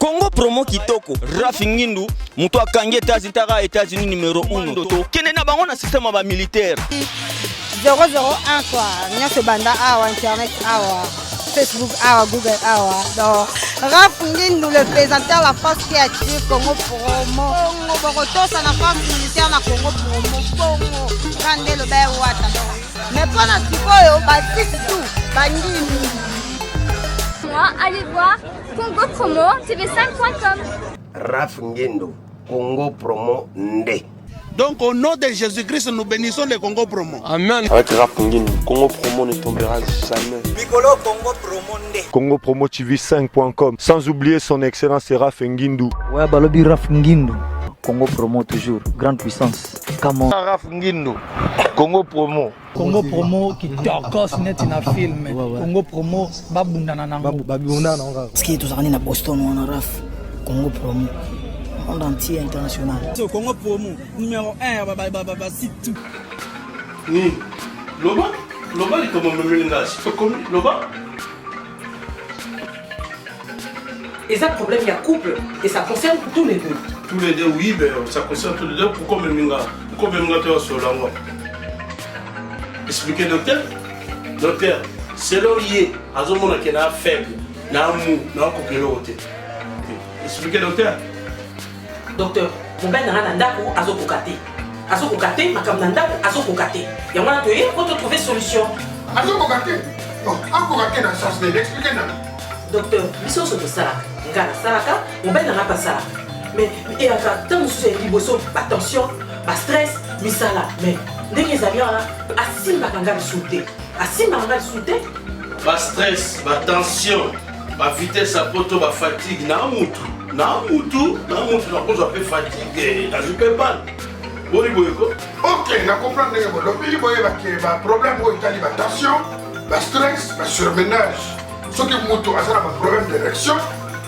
Congo promo kitoko Rafi Ngindu moto akangi États-Unis taka États-Unis numéro 1 tokende na bango na système ya ba militaire 001 quoi nyonso ebanda awa internet awa Facebook awa Google awa donc Raf Ngindu le présentateur la force qui attire Congo promo Bongo bokotosa na force militaire na Congo promo bongo kande loba wata donc mais mpo na sikoyo basite tout bandimi. Moi, allez voir Congo Promo TV5.com. Raf Ngendo, Congo Promo Nde. Donc au nom de Jésus-Christ, nous bénissons le Congo Promo. Amen. Avec Raf Ngindu, Congo Promo ne tombera jamais. Mikolo Congo Promo Nde. Congo Promo TV 5.com. Sans oublier son excellence Raf Ngindu. Ouais, balobi Raf Ngindu. Congo Promo toujours, grande puissance. Come on. Raf Ngindu, Congo Promo. Congo Promo kitokos neti na film. Congo Promo babundana nango. Babundana nango kaka. Parce que tozalaka na Boston wana Raf. Congo Promo. Monde entier international. So Congo Promo numéro 1 ba ba ba ba site tout. Ni loba loba likambo memeli nga tokomi loba. Eza problème ya couple et ça concerne tous les deux. Tous les deux oui, mais ça concerne tous les deux. Pourquoi memeli nga? Pourquoi memeli nga to solo yango? Expliquez docteur. Docteur, selon ye azomona ke na faible, na mou, na koka eloko te. Expliquez docteur. Docteur, mobali na nga na ndako azokoka te. Azokoka te, makambo na ndako azokoka te. Yango wana toye po to trouver solution. Azokoka te? Oh, akoka te na sens nini? Expliquez nanu. Docteur, biso nyonso tosalaka. Nga nasalaka, mobali na nga mpe asalaka. Mais eyaka ntango mosusu ya liboso ba tension, ba stress, misala. Mais ndenge ezali wana, asimbaka nga lisusu te. Asimbaka nga lisusu te. Ba stress, ba tension, ba vitesse ya poto, ba fatigue na mutu. Na mutu, na mutu nakozwa mpe fatigue, nazwi mpe bale. Boni boye ko? Ok, na comprendre ndenge bolobi, boyeba ke ba problème oyo etali ba tension, ba stress, ba surmenage. Soki mutu aza na ba problème d'érection,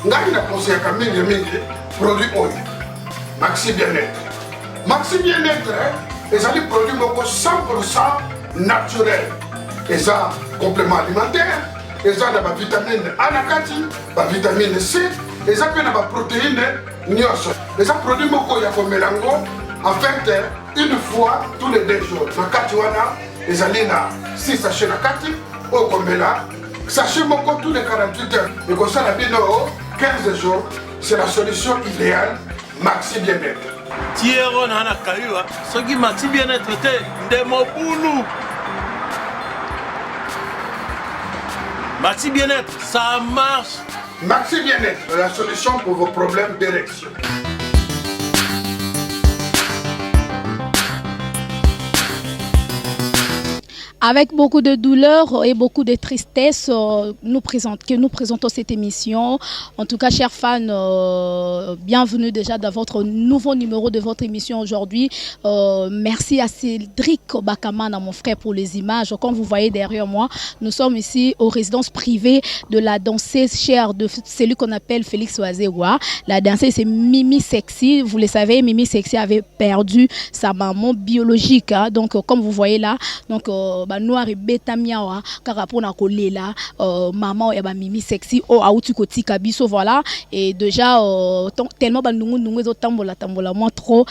ngai na conseillaka mingi mingi produit oyo Maxi Bien-être. Maxi Bien-être ezali produit moko 100% naturel. Eza complément alimentaire, eza na ba vitamine A na kati, ba vitamine C, eza mpe na ba protéine nyonso. Eza produit moko ya komela yango en fait une fois tous les 2 jours. Na kati wana ezali na 6 sachets na kati oyo komela sachet moko tous les 48 heures ekosala bino 15 jours. C'est la solution idéale Maxi Bien-être. Tiero na na kayua soki Maxi Bien-être te nde mobulu. Maxi Bien-être, ça marche. Maxi Bien-être, la solution pour vos problèmes d'érection. Avec beaucoup de douleur et beaucoup de tristesse, que nous présentons cette émission. En tout cas, chers fans, bienvenue déjà dans votre nouveau numéro de votre émission aujourd'hui. Merci à Cédric Bakamana, mon frère, pour les images. Comme vous voyez derrière moi, nous sommes ici aux résidences privées de la danseuse chère de celui qu'on appelle Félix Wazekwa. La danseuse, c'est Mimi Sexy. Vous le savez, Mimi Sexy avait perdu sa maman biologique. Hein. Donc, comme vous voyez là, donc, ba noir et beta miawa kaka pona kolela maman ya ba Mimi Sexy o auti kotika biso, voilà. Et déjà tellement ba ndungu ndungu ezo tambola tambola moi trop,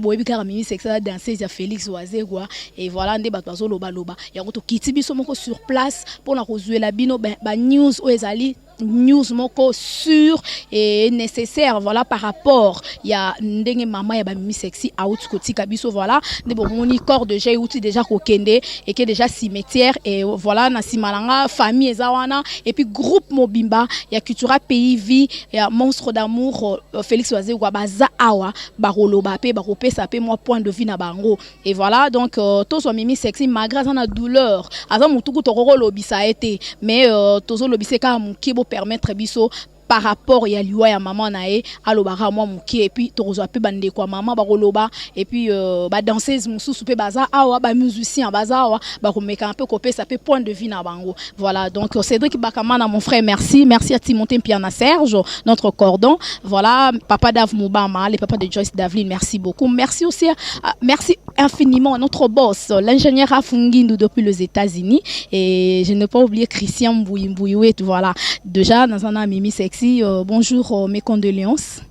boyebi kaka Mimi Sexy la danseuse ya Félix Wazekwa. Et voilà nde bato bazo loba loba yango to kiti biso moko sur place pona kozuela bino ba news oyo ezali news moko sûr et nécessaire, voilà, par rapport ya ndenge mama ya ba Mimi Sexy auti kotika biso, voilà. Nde bomoni corps de Jay outi déjà kokende et que déjà cimetière et voilà na simalanga famille eza wana et puis groupe mobimba ya Cultura Pays Vie ya Monstre d'amour Félix Wazekwa baza awa baroloba pe bakopesa pe moi point de vue na bango. Et voilà, donc tozo Mimi Sexy malgré aza na douleur aza mutuku tokoko lobisa ete mais tozo lobisa ka mukie bo permettre biso par rapport ya liwa ya maman na ye alobaka mwa mukie et puis tokozwa pe bandeko ya maman bakoloba et puis ba danseuse mosusu pe baza awa ba musicien baza awa bakomeka un peu kopesa pe point de vue na bango. Voilà, donc Cédric Bakamana mon frère, merci, merci à Timothée Mpiana Serge notre cordon, voilà, papa Dave Mubama, le papa de Joyce Davlin, merci beaucoup, merci aussi à, merci infiniment à notre boss l'ingénieur Afungindu depuis les États-Unis et je ne peux pas oublier Christian Mbouy Mbouy, voilà, déjà dans un Mimi Sexy. Sexy, bonjour, mes condoléances.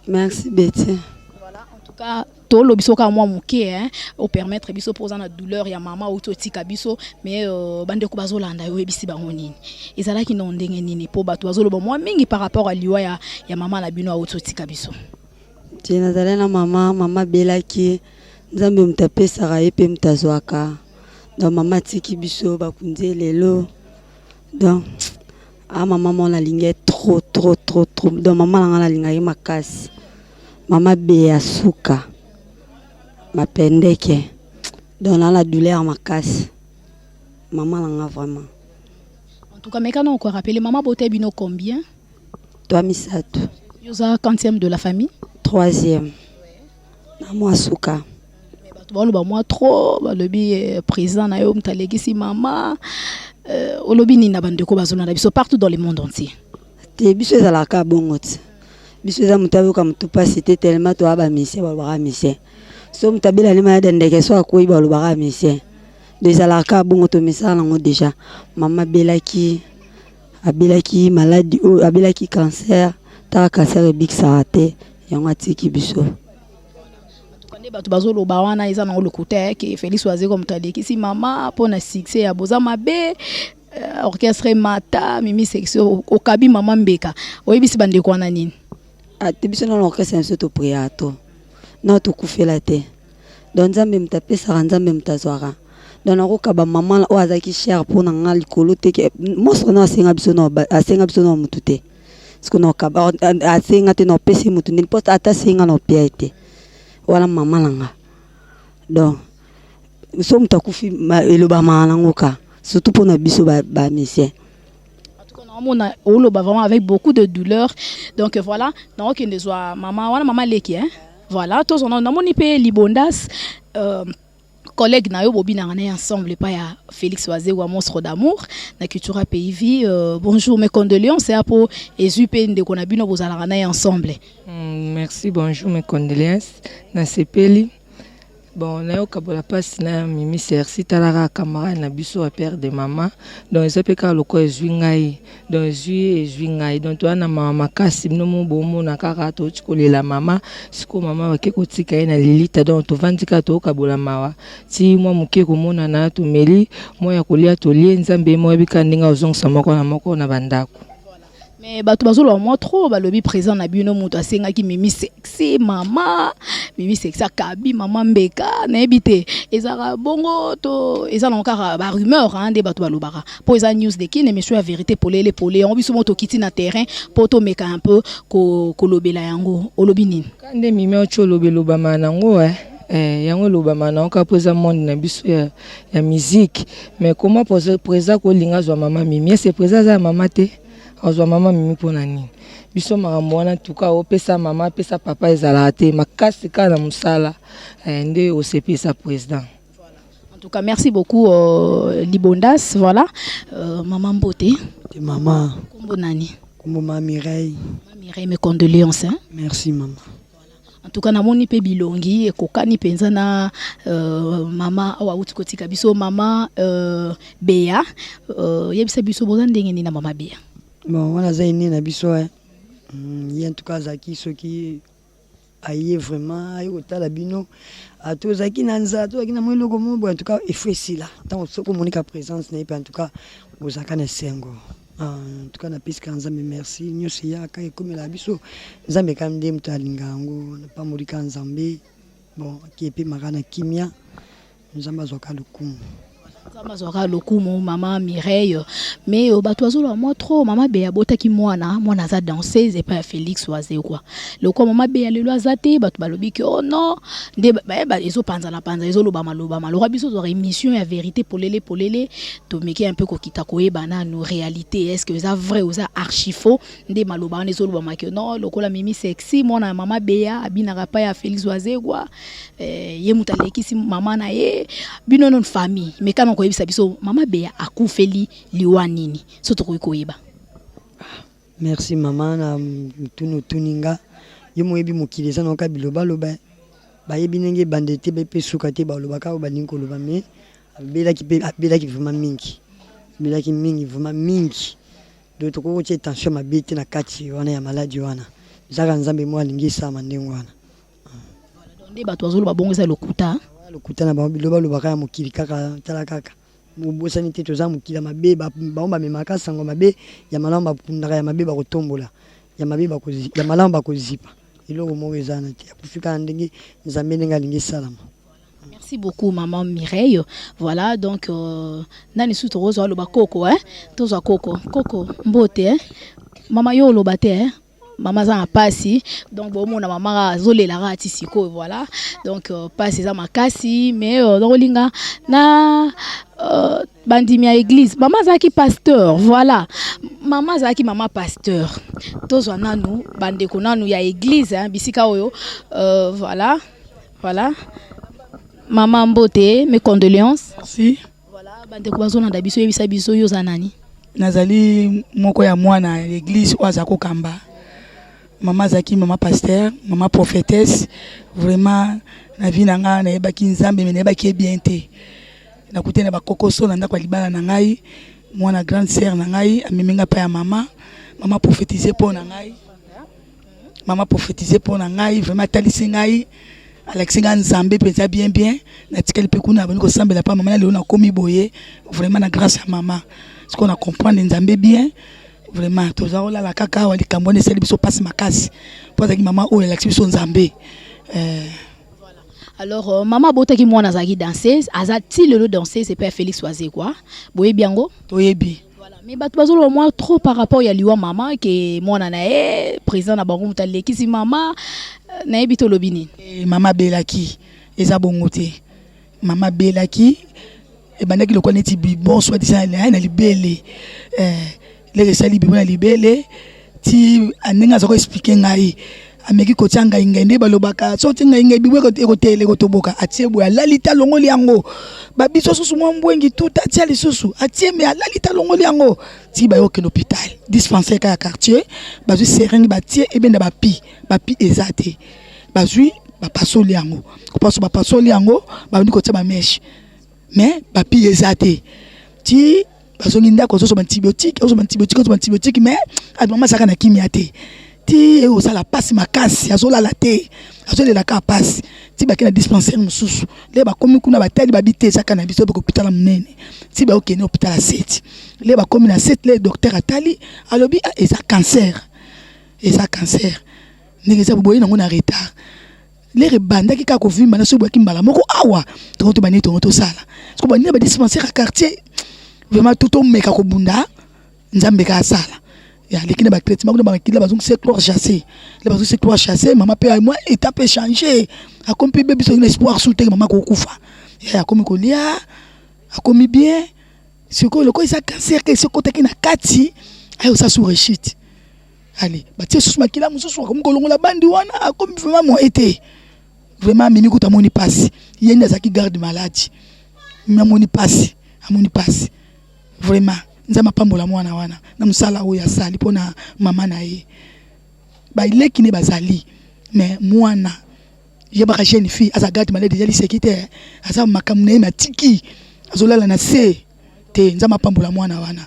Merci Betty. Voilà, en tout cas, tolo biso ka mwa moke hein, o permettre biso poza na douleur ya mama ou totika biso mais bandeko bazolanda yo ebisi bango nini ezalaki na ndenge nini po bato bazoloba mwa mingi par rapport à liwa ya mama na bino auti otika biso. Te, nazali na mama. Mama abelaki. Nzambe moto apesaka ye mpe moto azwaka. Donc mama atiki biso, bakundi ye lelo. Donc a mama moko nalingi ye trop, trop, trop, trop. Donc mama na nga nalingaki makasi, mama Beya suka mapendeke. Donc na la douleur makasi, mama na nga vraiment. En tout cas, mekana oko rappeler mama bote bino combien? Toi misato. Yoza quantième de la famille? Troisième na mwa suka. Bato baloba mwa trop, balobi président na yo moto alekisi mama. Olobi nini na bandeko bazolanda biso partout dans le monde entier? Te, biso ezalaka bongo ti. Biso eza moto ayoka motu mpasi te, tellement toya bamusicien, balobaka musicien. So moto abela lema ya ndeke, so akwei, balobaka musicien. Donc ezalaka bongo, tomisala nango déjà. Mama abelaki, abelaki maladie oyo, abelaki cancer. Taka cancer ebikisaka te, yango atiki biso. Nde bato bazoloba wana eza nango lokuta ke Félix Wazekwa moto alekisi mama mpona succès ya boza mabe, orchestre mata Mimi Sexy okabi mama mbeka. Oyebisi bandeko wana nini? Te, biso nano orchestre na biso topriaka to nao tokufela te. Donc Nzambe moto apesaka, Nzambe moto azwaka. Donc nakokaba mama oyo azalaki cher mpo na nga likolo te ke monstre no asenga biso no, asenga biso no motu te. Parce nakokaba asenga te, na opesi motu ndeni mpo ata asenga na opia ye te. Wana mama na nga. Donc so moto akufi, elobamaka nango ka, surtout mpona biso bamusicien. Naomona oloba vraiment avec beaucoup de douleur. Donc voilà, naokende zwa mama wana, mama leki, hein. Voilà, tozona namoni mpe Libondas, collègue na yo, bobinaka na ye ensemble epai ya Félix Wazekwa, monstre d'amour na Cultura Pays Vie. Bonjour, mes condoléances ya po ezwi mpe ndeko na bino bozalaka na ye ensemble. Merci, bonjour, mes condoléances. Nasepeli. Bon, nayokabola mpasi na Mimi Sersi. Talaka camarade na biso ya père de mama. Donc eza mpe kaka lokola ezwi ngai. Donc ezwi ngai. Donc toza na mama makasi. Bino mo bomona kaka touti kolela mama. Sikoyo mama bake kotika ye na lilita. Donc tovandi kaka, toyokabola mawa ti mwa moke komonana, tomeli mwa ya kolia, tolie. Nzambe ye mo oyebi kaka ndenge azongisa moko na moko na bandako. Mais bato bazoloba mwa trop, balobi président na bino moto asengaki Mimi Sexy, mama Mimi Sexy akabi mama mbeka. Nayebi te ezalaka bongo to eza nango kaka barumeur nde bato balobaka, mpo eza News de Kin, émission ya vérité polele pole. Yango biso mo tokiti na terrain mpo tomeka un peu kolobela yango. Olobi nini? Ka nde Mimi oti oloba, elobama nango yango elobama nango kaka mpo eza monde na biso ya musique. Mais comment président kolinga azwa mama Mimi? Ese président aza ya mama te, azwa mama Mimi mpo na nini? Biso makambo wana tuka opesa mama, apesa papa, ezalaka te makasi kaka na mosala nde osepelisa président. En tout cas, merci beaucoup, Libondas. Voilà. Maman Mbote. Maman. Kombo nani? Kombo ma Mireille. Ma Mireille, mes condoléances. Hein? Merci, maman. En tout cas, namoni pe bilongi ekokani penza na mama awa auti kotika biso, mama Bea. Yebisa biso boza ndenge nini na mama Bea? Bon, wana aza ene na biso. Ye en tout cas azalaki, soki aye vraiment aye kotala bino, tozalaki na nzala, tozalaki na mwa eloko moko boye. En tout cas efo esila ntango soki omonika présence na ye mpe, en tout cas bozalaka na esengo. En tout cas napesi kaka Nzambe merci. Nyonso eyaka ekomela biso, Nzambe kaka nde moto alinga yango. Napamboli kaka Nzambe. Bon, ake epemaka na kimia, Nzambe azwaka lokumu. Nzambe azwaka lokumu, mama Mireille. Mais bato bazoloba mwa trop, mama Beya abotaki mwana, mwana aza danseuse epai ya Félix Wazekwa. Lokwa mama Beya lelo aza te, bato balobi ke oh non, nde ezopanzana panza, ezoloba malobama. Lokwa biso tozwaka émission ya vérité polele polele, tomeki un peu kokita koyeba nanu réalité, est ce que eza vrai, oza archi faux nde maloba wana ezolobama ke non, lokola Mimi Sexy, mwana ya mama Beya, abinaka epai ya Félix Wazekwa, ye moto alekisi mama na ye. Bino nano famille, mekana koyebisa biso mama Beya akufeli liwa nini, so tokoki koyeba? Merci mama na motuni otuni nga. Yo moyebi mokili eza naoka bilobaloba, bayebi ndenge ebande te mpe suka te, balobaka oyo balingi koloba. Mais abelaki mpe, abelaki vraiment mingi, abelaki mingi, vraiment mingi. Donc tokoki kotia tension mabe te na kati wana ya maladi wana. Eza kaka Nzambe moko alingi esalama ndenge wana. Nde bato bazoloba bongo eza lokuta. Lokuta na bango biloba lobaka ya mokili kaka tala kaka. Bobosani te toza mokili ya mabe bango bamemaka sango mabe ya malamu bakundaka ya mabe bakotombola ya mabe ya malamu bakozipa eloko moko eza wana te akufi kaka ndenge Nzambe ndenge alingi esalama. Merci beaucoup maman Mireille. Voilà donc euh, nani susu tokozwa aloba koko hein? Tozwa koko. Koko mbote hein? Mama yo oloba te hein? Mama aza na pasi donc bomona mama azolela kaka ti sikoyo voilà donc euh, pasi eza makasi mais euh, donc olinga na euh, bandimi ya église mama azalaki pasteur voilà mama azalaki mama pasteur tozwa nanu bandeko nanu ya église hein, bisika oyo euh, voilà voilà mama mbote mes condoléances Merci. Voilà, bandeko bazolanda biso yebisa biso yo oza nani? Nazali moko ya mwana ya eglise oyo aza kokamba. Mama azalaki mama pasteur, mama prophetesse. Vraiment na vie na ngai nayebaki Nzambe mais nayebaki ye bien te. Nakutani na bakokoso na ndako ya libala na ngai, mwana grande sœur na ngai amemi ngai epai ya mama. Mama prophétise mpo na ngai. Mama prophétise mpo na ngai, vraiment atalisi ngai alakisi ngai Nzambe mpenza bien bien. Natikali mpe kuna abandi kosambela mpa mama na lelo nakomi boye vraiment na grâce ya mama. Sikoyo na comprendre Nzambe bien vraiment toza kolala kaka awa likambo wana esali biso mpasi makasi mpo azalaki mama oyo alakisi biso Nzambe eh. Alors euh, mama abotaki mwana azalaki danseuse, aza ti lelo danseuse epai ya Félix Wazekwa. Boyebi yango? Toyebi. Voilà. Mais bato bazoloba mwa trop par rapport ya liwa mama ke mwana na ye président na bango moto alekisi mama euh, nayebi te olobi nini? Eh, mama abelaki eza bongo te mama abelaki ebandaki lokola neti bibon soit disant na libele eh, leke esali bibon na libele ti ndenge aza ko expliquer ngai ameki kotia ngai ngai nde balobaka so otie ngai ngai bibo ekotele ekotoboka atie boye alali te alongoli yango babiso susu mwa mbwengi tuta atia lisusu atie me alali te alongoli yango ti baye okende hôpital dispensaire kaka ya quartier bazwi seringue batie ebenda bapi bapi eza te bazwi bapasoli yango kopaso bapasoli yango babandi kotia bameshe mais bapi eza te ti bazongi ndako ozozwa antibiotique ozwa antibiotique ozwa antibiotique mais mama azalaka na kimia te ti osala mpasi makasi azolala te azolela kaka mpasi ti bakei na dispensaire mosusu nde bakomi kuna batali babi te ezaka na biso hôpital monene ti baokende hôpital ya seti nde bakomi na seti le docteur atali alobi ah, eza cancer eza cancer ndenge eza boye nango na retard lere ebandaki kaka kovimba na soki boyaki mbala moko awa tongo tobandi tongo tosala soki bandi na badispensaire ya quartier vraiment to tomeka kobunda nzambe kaka asala aleki na batraitement kuna bakila bazongisi chlore chassé le bazongisi chlore chassé mama mpe mwa état mpe change akomi mpe bebiso na espoir su teke mama akokufa akomi kolia akomi bien sikoyo lokola eza cancer ke esikotaki na kati aye osala su rechute Ale batie susu makila mosusu akomi kolongola bandi wana akomi vraiment moye te vraiment mimi kutu amoni pasi ye nde azalaki garde maladi mimi amoni pasi amoni pasi vraiment nzambe apambola mwana wana na mosala oyo asali mpo na mama na ye baleki ne bazali mais mwana yebaka jeune fille aza garde maladi eza liseki te aza makambo na ye matiki azolala na se te nzambe apambola mwana wana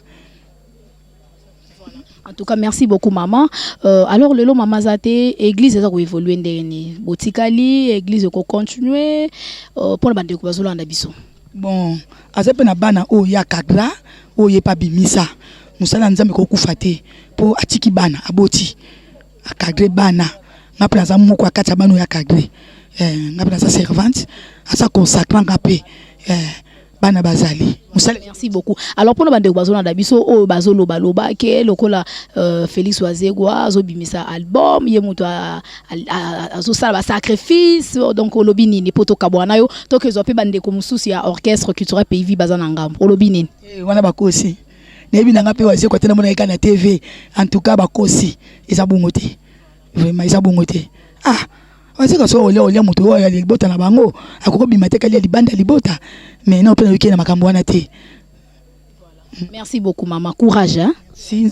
En tout cas, merci beaucoup maman. Euh, alors lelo maman zate, église eza ko évoluer ndenge nini? Botikali, église ko continuer euh, pona bandeko bazolanda biso. Bon, aza pe na bana oyo ya cadra oyo ye pa bimisa. Mosala Nzambe kokufa te po atiki bana aboti akadre bana nga mpe naza moko ya kati ya bana oyo akadre eh, nga mpe naza servante aza consacrant nga mpe eh, bana bazali mosala merci beaucoup alors mpona bandeko bazolanda biso oyo bazolobaloba ke lokola euh, félix wazegwa azobimisa album ye moto azosala basacrifice donc olobi nini mpo tokabwana na yo tokezwa mpe bandeko mosusu ya orchestre culturel pays vie baza na ngambo olobi nini eh, wana bakosi nayebi na nga mpe wazekwa te namonaki kaka na tv en tout cas bakosi eza bongo te vraiment eza bongo te ah Azika so olia olia moto oyo ya libota na bango akoki bima te kalia libanda ya libota mais non pe na yoki na makambo wana te. Merci beaucoup maman, courage hein. Si.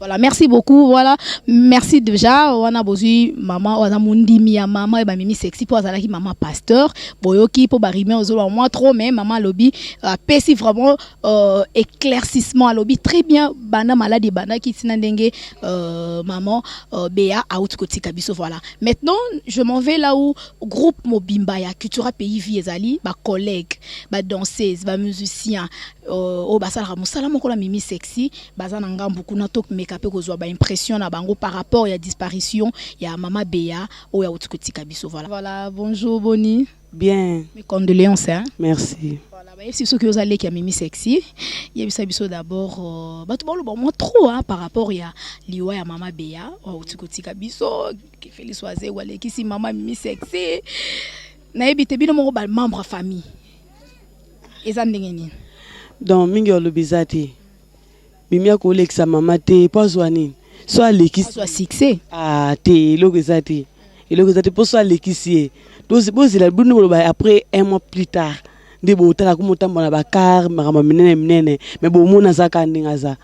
Voilà, merci beaucoup. Voilà, merci déjà. Wana bozui maman, wana mundimi ya maman et ba mimi sexy po azalaki maman pasteur. Boyoki po ba rime ozolo moi trop mais maman lobi apesi vraiment euh, éclaircissement alobi très bien bana malade bana kitina ndenge euh, maman euh, Béa auti kotika biso voilà. Maintenant, je m'en vais là où groupe Mobimba ya Cultura Pays Vie ezali ba collègues, ba danseuses, ba musiciens euh, oyo basalaka mosala moko na mimi sexy baza na ngambu kuna tomeka mpe kozwa ba impression na bango par rapport ya disparition ya mama Bea oyo auti kotika biso voilà. Voilà, bonjour Boni. Bien. Mes condoléances hein. Merci. Voilà, bayebisi biso soki oza leki ya Mimi Sexy, yebisa biso d'abord euh, bato baloba mwa trop hein, par rapport ya liwa ya mama Bea oyo auti kotika biso Félix Wazekwa alekisi mama Mimi Sexy. Nayebi te bino moko ba membre ya famille eza ndenge nini? Donc mingi olobi eza te. Mimi akolekisa mama te po azwa nini? So alekisi azwa succès. Ah te eloko eza te. Eloko eza te po so alekisi ye. Bozela bino boloba après un mois plus tard nde botala ko motambola na ba car makambo minene minene mais bomona aza kaka ndenge aza.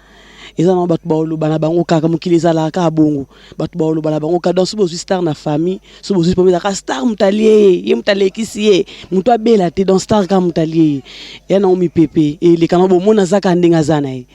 Eza nango bato baoloba na bango kaka mokili ezalaka kaka bongo bato baoloba na bango kaka donc soki bozwi star na famille soki bozwi problème ezalaka star moto alie ye ye moto alekisi ye moto abela te donc star kaka moto alie ye ya nango mipepe eleka nango bomona aza kaka ndenge aza na ye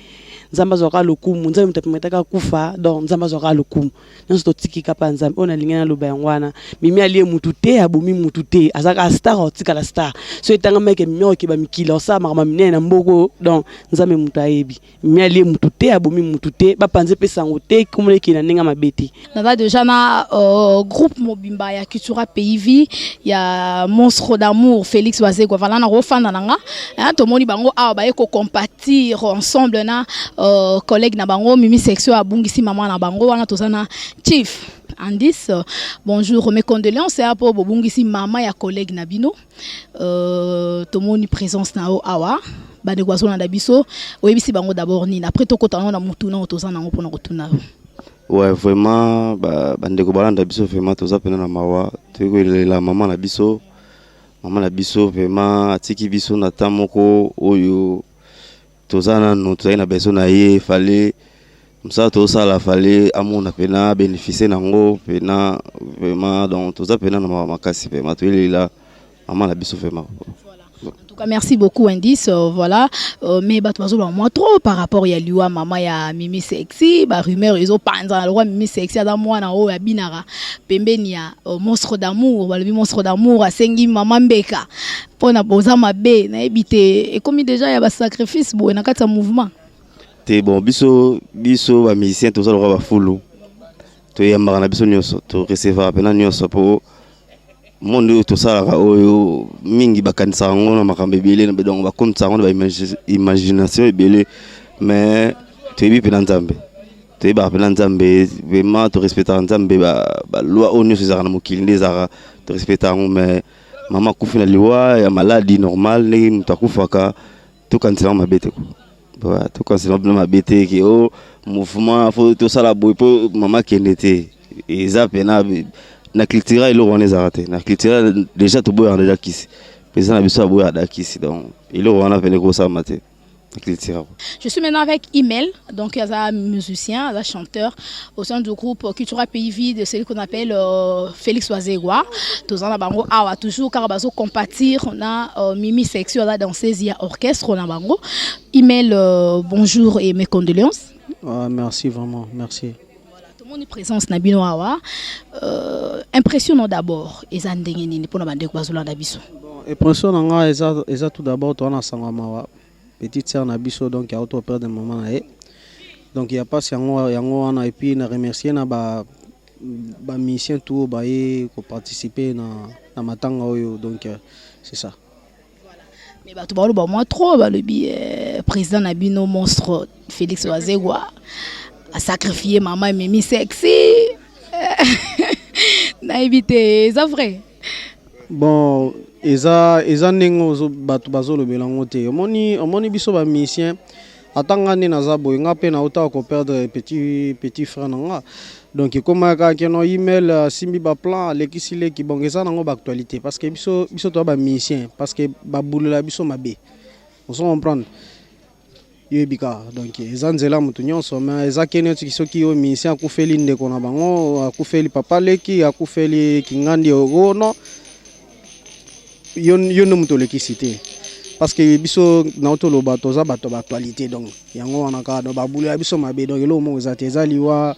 nzambe azwaka lokumu nzambe moto apemetaka akufa donc nzambe azwaka lokumu nyonso totiki kapa nzambe oyo nalingi naloba yango wana mimi alie mutu te abomi mutu te aza kaka star akotikala star so etangamaki mimi akokeba mikili akosala makambo minene na mboko donc nzambe moto ayebi Mimi alie mutu te abomi mutu te bapanze pe sango te komona ekende na ndenge mabe te. Naza dejà na euh, groupe mobimba ya Cultura Pays Vie ya monstre d'amour Félix Wazekwa voilà na kofanda na nga hein, tomoni bango awa baye ko compatir ensemble na euh, collègue na bango Mimi Sexo abungisi maman na bango wana toza na Chief Andis bonjour mes condoléances ya po bobungisi mama ya collègue na bino euh, tomoni présence na yo awa bandeko bazolanda biso oyebisi bango d'abord nini après tokota nango na motuna oyo toza nango mpona kotuna yo. Ouais, vraiment bandeko balanda biso vraiment toza mpena na mawa toyei kolela mama na biso mama na biso vraiment atiki biso na temps moko oyo toza nanu tozali na besoin na ye fale mosala tozosala fale amona mpena abénéficie nango mpena vraiment donc toza mpena na mawa makasi vraiment toyelela mama na biso vraiment. En tout cas, merci beaucoup Indice. Euh, voilà. Euh, mais bato bazoloba mwa trop par rapport ya liwa mama ya Mimi Sexy, ba rumeur ezo panza na lokwa Mimi Sexy aza mwana oyo abinaka pembeni ya euh, monstre d'amour, balobi monstre d'amour asengi mama mbeka pona boza mabe nayebi te ekomi déjà ya ba sacrifice boye na kati ya mouvement. Te bon biso biso ba musicien toza lokola bafulu toyambaka na biso nyonso to recevaka mpena nyonso mpo monde oyo tosalaka oyo mingi bakanisaka yango na makambo ebele donc bakomisaka yango na baimagination ebele mais toyebi mpena nzambe toyebaka mpena nzambe vraiment torespectaka nzambe baloi oyo nyonso ezalaka na mokili nde ezalaka torespectaka yango mais mama akufi na liwa ya maladi normal ndenge moto akufaka tokanisela yango mabe te ko tokanisela yango mabe te ke o oh, mouvement fo tosala boye mpo mama akende te eza mpena na cultura eloko wana ezalaka te na cultura déjà toboyaka deja kisi président na biso aboyaka da kisi donc eloko wana pene ekosalama te na cultura. Je suis maintenant avec Imel, donc il y a un musicien, un chanteur au sein du groupe Cultura Pays Vide, celui qu'on appelle euh, Félix Wazekwa. Tous en bango awa toujours car bazo compatir, on a euh, Mimi Sexy, on a danseuse, il y a orchestre, on a bango. Imel, euh, bonjour et mes condoléances. Ah, merci vraiment, merci. Tomoni présence na bino awa euh, impressionnant d'abord eza ndenge nini mpona bandeko bazolanda biso? Bon, impression na nga eza, eza tout d'abord toza na sango ya mawa petite sœur na biso donc auto perdre maman na ye donc ya pasi yango yango wana et puis na remercier na ba ba musiciens tout oyo baye ko participer na, na matanga oyo donc c'est ça. Mais bato baloba mwa trop balobi eh, président na bino monstre Félix Wazekwa asacrifie mama Mimi Sexy nayebi te eza vrai. Bon eza eza ndenge bato bazolobela yango te omoni omoni biso ba musicien ata nga nde naza boye nga mpe nautaka koperdre petit petit frère na nga donc ekomaka kaka keno email asimbi baplan alekisi leki bon eza nango baactualité parce que biso biso toza bamusicien parce que babulela biso mabe ozo comprendre. Yo yebi kaka donc eza nzela ya mutu nyonso mais eza ke neti soki yo musicien akufeli ndeko na bango akufeli papa leki akufeli kingandi ogo non yo yo nde moto olekisi te parce que biso na toloba toza bato ya baactualité donc yango wana kaka donc babulu ya biso mabe donc eloko moko eza te eza liwa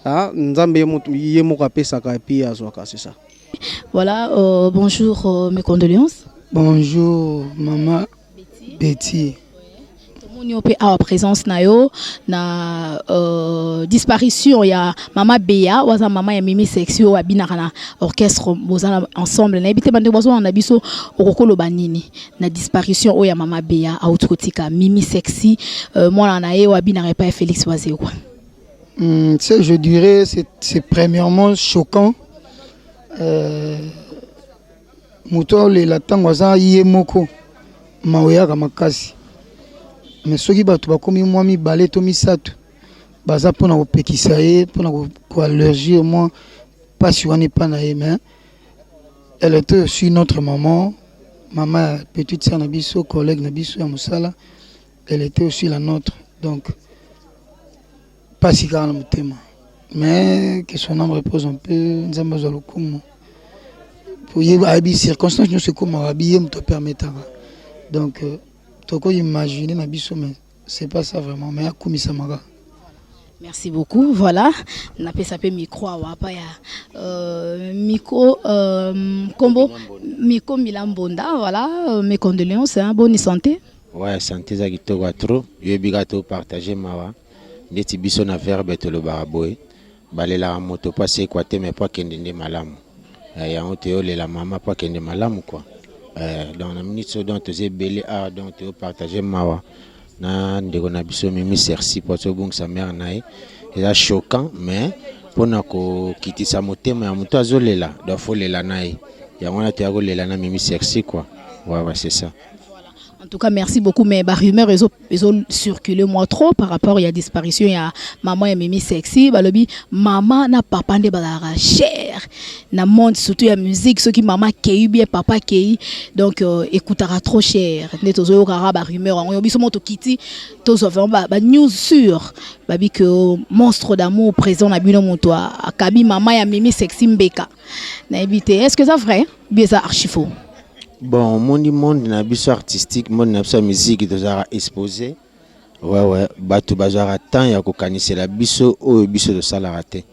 ah, nzambe ye moko apesaka epuis azwaka c'est ça. Voilà, euh, bonjour, euh, mes condoléances. Bonjour, maman Betty. Tomoni yo pe awa présence na yo na euh, disparition ya mama Beya waza mama ya Mimi Sexy oyo abinaka na orchestre bozala ensemble nayebi te bandeko bazolanda biso okoki koloba nini na disparition oyo ya mama Beya auti kotika Mimi Sexy euh, mwana na ye oyo abinaka epai ya Félix Wazekwa. Hmm, ce je dirais c'est premièrement choquant euh, Moto aolela ntango aza ye moko, mawa eyaka makasi. Mais soki bato bakomi mwa mibale to misato baza mpo na kopekisa ye, mpo na ko allergir mwa mpasi wana epa na ye, mais elle était aussi notre maman, mama ya petite sœur na biso, collègue na biso ya mosala, elle était aussi la nôtre. Donc mpasi kaka na motema mais que son âme repose un peu nzambe azwa lokumu po ye ayebi circonstance nyonso ekomaka abi ye moto apermetaka donc euh, toko imaginer na biso mais c'est pas ça vraiment mais akumisamaka. Merci beaucoup. Voilà. Napesa pe micro awa pa ya euh, micro euh, kombo Miko Milambonda. Voilà, euh, mes condoléances hein, bonne santé. Ouais, santé eza kitoko ya trop. Yo yebi kaka to partager mawa. Ndeti biso na verbe tolobaka boye, balelaka moto po asekwa te mais po akende nde malamu. Eh, yango toyolela mama po akende malamu quoi. Eh, donc na minute oyo donc toza ebele awa donc toyo partager mawa na ndeko na biso Mimi Sersi po azobungisa mère na ye. Eza choquant mais pona kokitisa motema ya moto azolela donc faut lela na ye. Yango wana toya kolela na Mimi Sersi quoi. Ouais, ouais, c'est ça. En tout cas, merci beaucoup. Mais bah, rumeur, ils ont, ils ont circulé moi trop par rapport à la disparition. Il y a maman et Mimi sexy. Bah, lobi, maman na papa nde bazalaka cher. Na monde, surtout ya musique, ceux qui maman kei bien, papa kei. Donc, euh, écoutera trop cher. Nde tozo yokara ba rumeur. On biso moto kiti, tozo vraiment ba, ba news sûr. Babi que monstre d'amour présent na bino moto akabi maman ya Mimi sexy mbeka. Nayebi te. Est-ce que ça vrai? Bien ça archi faux. Bon omoni monde na biso artistique monde na biso ya musique tozalaka expose ouais ouais bato bazwaka temps ya kokanisela biso oyo biso tosalaka te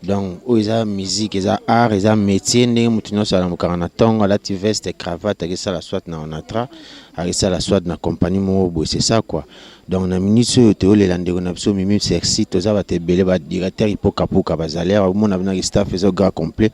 donc oyo eza musique eza art eza métier ndenge moto nyonso alamukaka na ntongo alati veste cravate akesala soit na onatra akesala soit na compagnie moko boye c'est ça quoi donc na minute oyo toyolela ndeko na biso mimi sexy toza bato ebele ba directeur ipokapoka bazali awa omona bino staff eza grand complet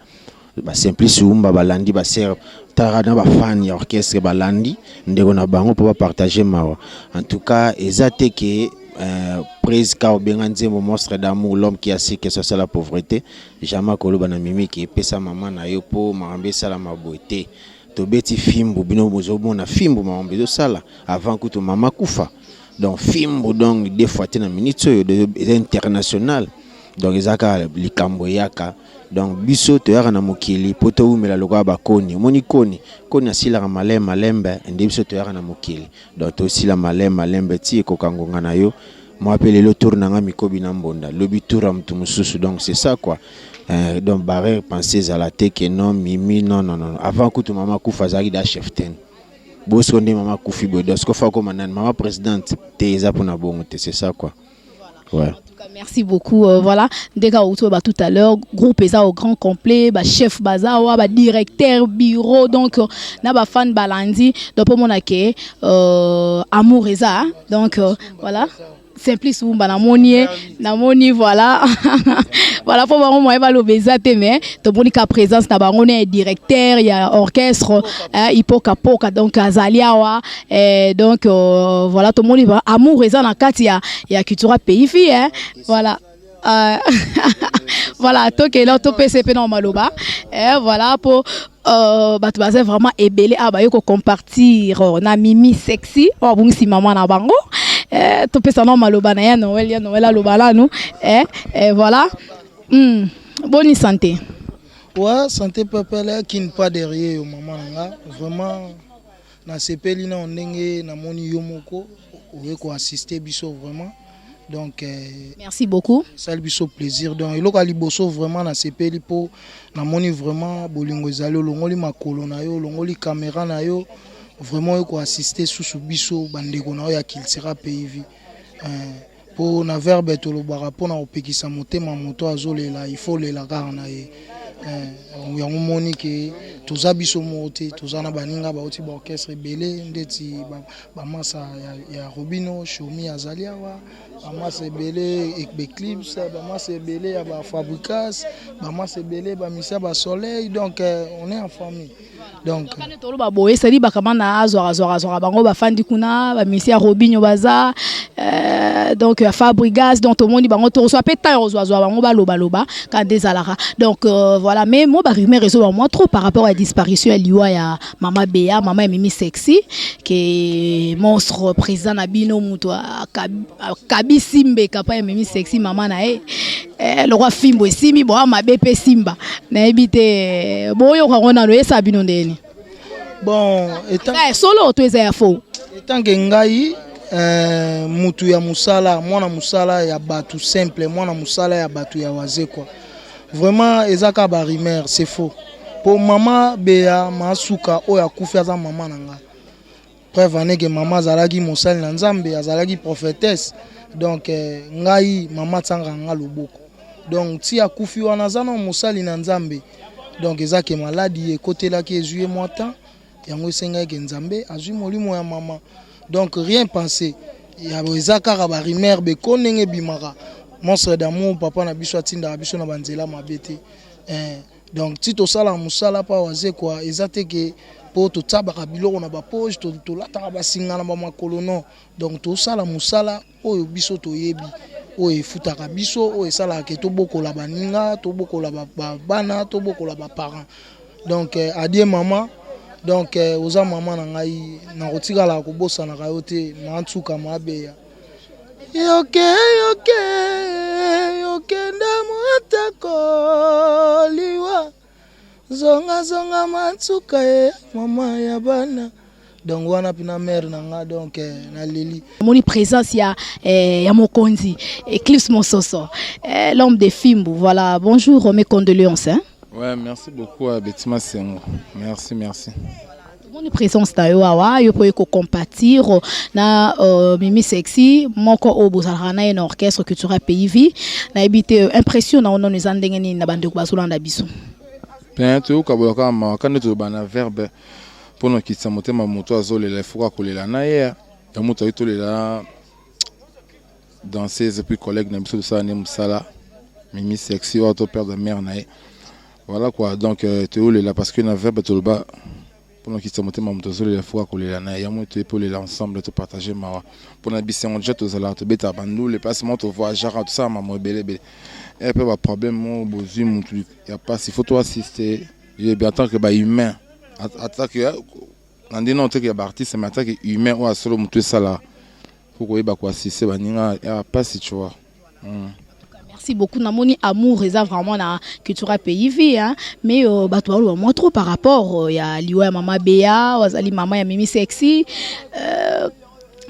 Ba Simplice Wumba balandi ba sœur talaka na ba fan ya orchestre balandi ndeko na bango po ba partager mawa en tout cas eza te ke euh, Praise ka obenga nzembo monstre d'amour l'homme qui a su que ça la pauvreté jamais koloba na mimi ke pesa mama na yo po makambo esalama boye te tobeti fimbu bino bozomona fimbu makambo ezosala avant kutu mama kufa donc fimbu donc deux fois te na minute oyo eza international donc eza kaka likambo eyaka Donc biso toyaka na mokili po towumela lokola ba koni omoni koni koni asilaka malembe malembe nde biso toyaka na mokili donc tosila malembe malembe ti ekoka ngonga na yo moi pe lelo tour na nga mikobi na mbonda lobi tour ya mutu mususu donc c'est ça quoi euh, donc barrière pensée ezala te que non mimi non non non avant kutu mama kufa azalaki da chef ten bosiko nde mama kufi boye donc sikofa akoma nani mama présidente te eza pona bongo te c'est ça quoi Ouais. En tout cas, merci beaucoup. Euh, voilà, Ndeka bah, tout à l'heure, groupe eza au grand complet, bah, chef bazawa, bah, directeur, bureau, donc, euh, na ba fan balandi, donc pour mon euh, amour eza, hein. donc euh, voilà. Simplice Wumba namoni ye namoni voilà voilà mpo bango moye baloba eza te mais tomoni ka présence na bango na directeur ya orchestre eh, ipokapoka donc azali awa eh, donc euh, voilà tomoni amour eza na kati ya, ya cultura pays fille eh, voilà euh, voilà tokende topesa mpe na maloba eh, voilà mpo euh, bato baza vraiment ebele awa baye kocompartir euh, na mimi sexy oyo abungisi mama na bango eh, topesa na maloba na ya noel ya noel aloba nanu eh, eh, voilà mm, boni santé Ouais, santé pepele qui ne pas derrière yo maman na nga vraiment nasepeli nao ndenge namoni yo moko. Oye ko assister biso vraiment. Donc euh, Merci beaucoup. Esali biso plaisir. Donc eloko ya liboso vraiment nasepeli po namoni vraiment bolingo ezali olongoli makolo na yo, olongoli camera na yo. Vraiment oye ko assister susu biso bandeko na yo ya Cultura Pays Vie. Euh, po na verbe tolobaka mpo na kopekisa motema moto azolela il faut lela kaka na ye eh, yango moni ke toza biso moko te toza na baninga bauti baorchestre ebele ndeti bamasa ya, ya robino shomi azali awa bamasa ebele eclipse bamasa ebele ya bafabricas bamasa ebele bamisia basoleil donc eh, on est en famille donc toloba boye esali bakama na azwaka azwaka azwaka bango bafandi kuna bamisi ya robinho baza euh, donc ya fabrigas donc tomoni bango tokozwa mpe temps ya kozwazwa bango balobaloba kaka nde ezalaka donc euh, voilà mais mo barumeur ezoba mwa trop par rapport ya disparition ya liwa ya mama bea mama ya mimi sexy ke monstre président na bino moto akabisi mbeka mpa ya mimi sexy mama na ye eh, lokwa fimbo esimbi boa mabe mpe simba nayebi te boyoka yango nano eyesa bino ndeni bon eza solo to eza ya faux etanke ngai euh, mutu ya mosala mwana mosala ya bato simple mwana mosala ya bato ya wazekwa vraiment eza kaka barumeur c'est faux mpo mama beya masuka oyo akufi aza mama na nga Preuve en est que mama azalaki mosali na Nzambe, azalaki prophetesse. Donc eh, ngai mama atsanga nga loboko. Donc ti akufi wana aza na mosali na Nzambe. Donc eza ke maladi ekotelaki ezwi ye mwa temps, yango esengaki ke Nzambe azwi molimo ya mama. Donc rien penser. Ya eza kaka ba rumeur beko ndenge ebimaka. Monstre d'amour papa na biso atindaka biso na banzela mabe te. Eh, Donc ti tosalaka musala pa wazekwa eza te ke po totiabaka biloko na ba poche tolataka ba singa na ba makolo non donc tosala musala oyo biso toyebi oyo efutaka biso oyo esalaka ke tobokola baninga tobokola ba bana tobokola ba parents donc euh, adie mama donc euh, oza mama na ngai nakotikala kobosanaka yo te maantsuka mabeya Yoke yoke yokende mwatako liwa zonga zonga matsuka ye mama ya bana donc wana mpena mare na nga donc eh, naleli moni présence ya, eh, ya mokonzi Eclipse Mososo eh, l'homme de Fimbu voilà bonjour mes condoléances hein? Ouais, merci beaucoup à Betty Masengo. Merci, merci. Tomoni présence na yo awa yo mpo ye kocompatir na euh, Mimi Sexy moko oyo bozalaka na ye na orchestre Cultura Pays Vie nayebi te euh, impression na yo nono eza ndenge nini na bandeko bazolanda biso Bien, toyokabola kaka mawa kande toloba na verbe mpo na kokitisa motema moto azolela efoka kolela na ye ya moto ayi tolela danseuse puis collègue na biso tosala nde mosala Mimi Sexy oyo to perdre mère na ye Voilà quoi, donc euh, toyolela parce que na verbe toloba mpona okitisa motema moto azolela fo akolela na ye yango toye mpe olela ensemble topartage mawa mpona bisengo deja tozalaka tobetaka bandule place moko tovoyageaka tosala mamo ebele ebele e mpe baproblème moko bozwi motu ya mpasi faut toassiste ye bien en tant que bahumain en tant que na ndenge nano teke ya baartiste mais en tant que humain oyo asolo motu esala faut koyeba koassiste baninga ya mpasi tu vois mm. Merci beaucoup. Namoni amour eza vraiment na culture pays vie hein. Mais euh, bato baloba moi trop par rapport euh, ya liwa ya mama Bea, wazali mama ya Mimi Sexy. Euh,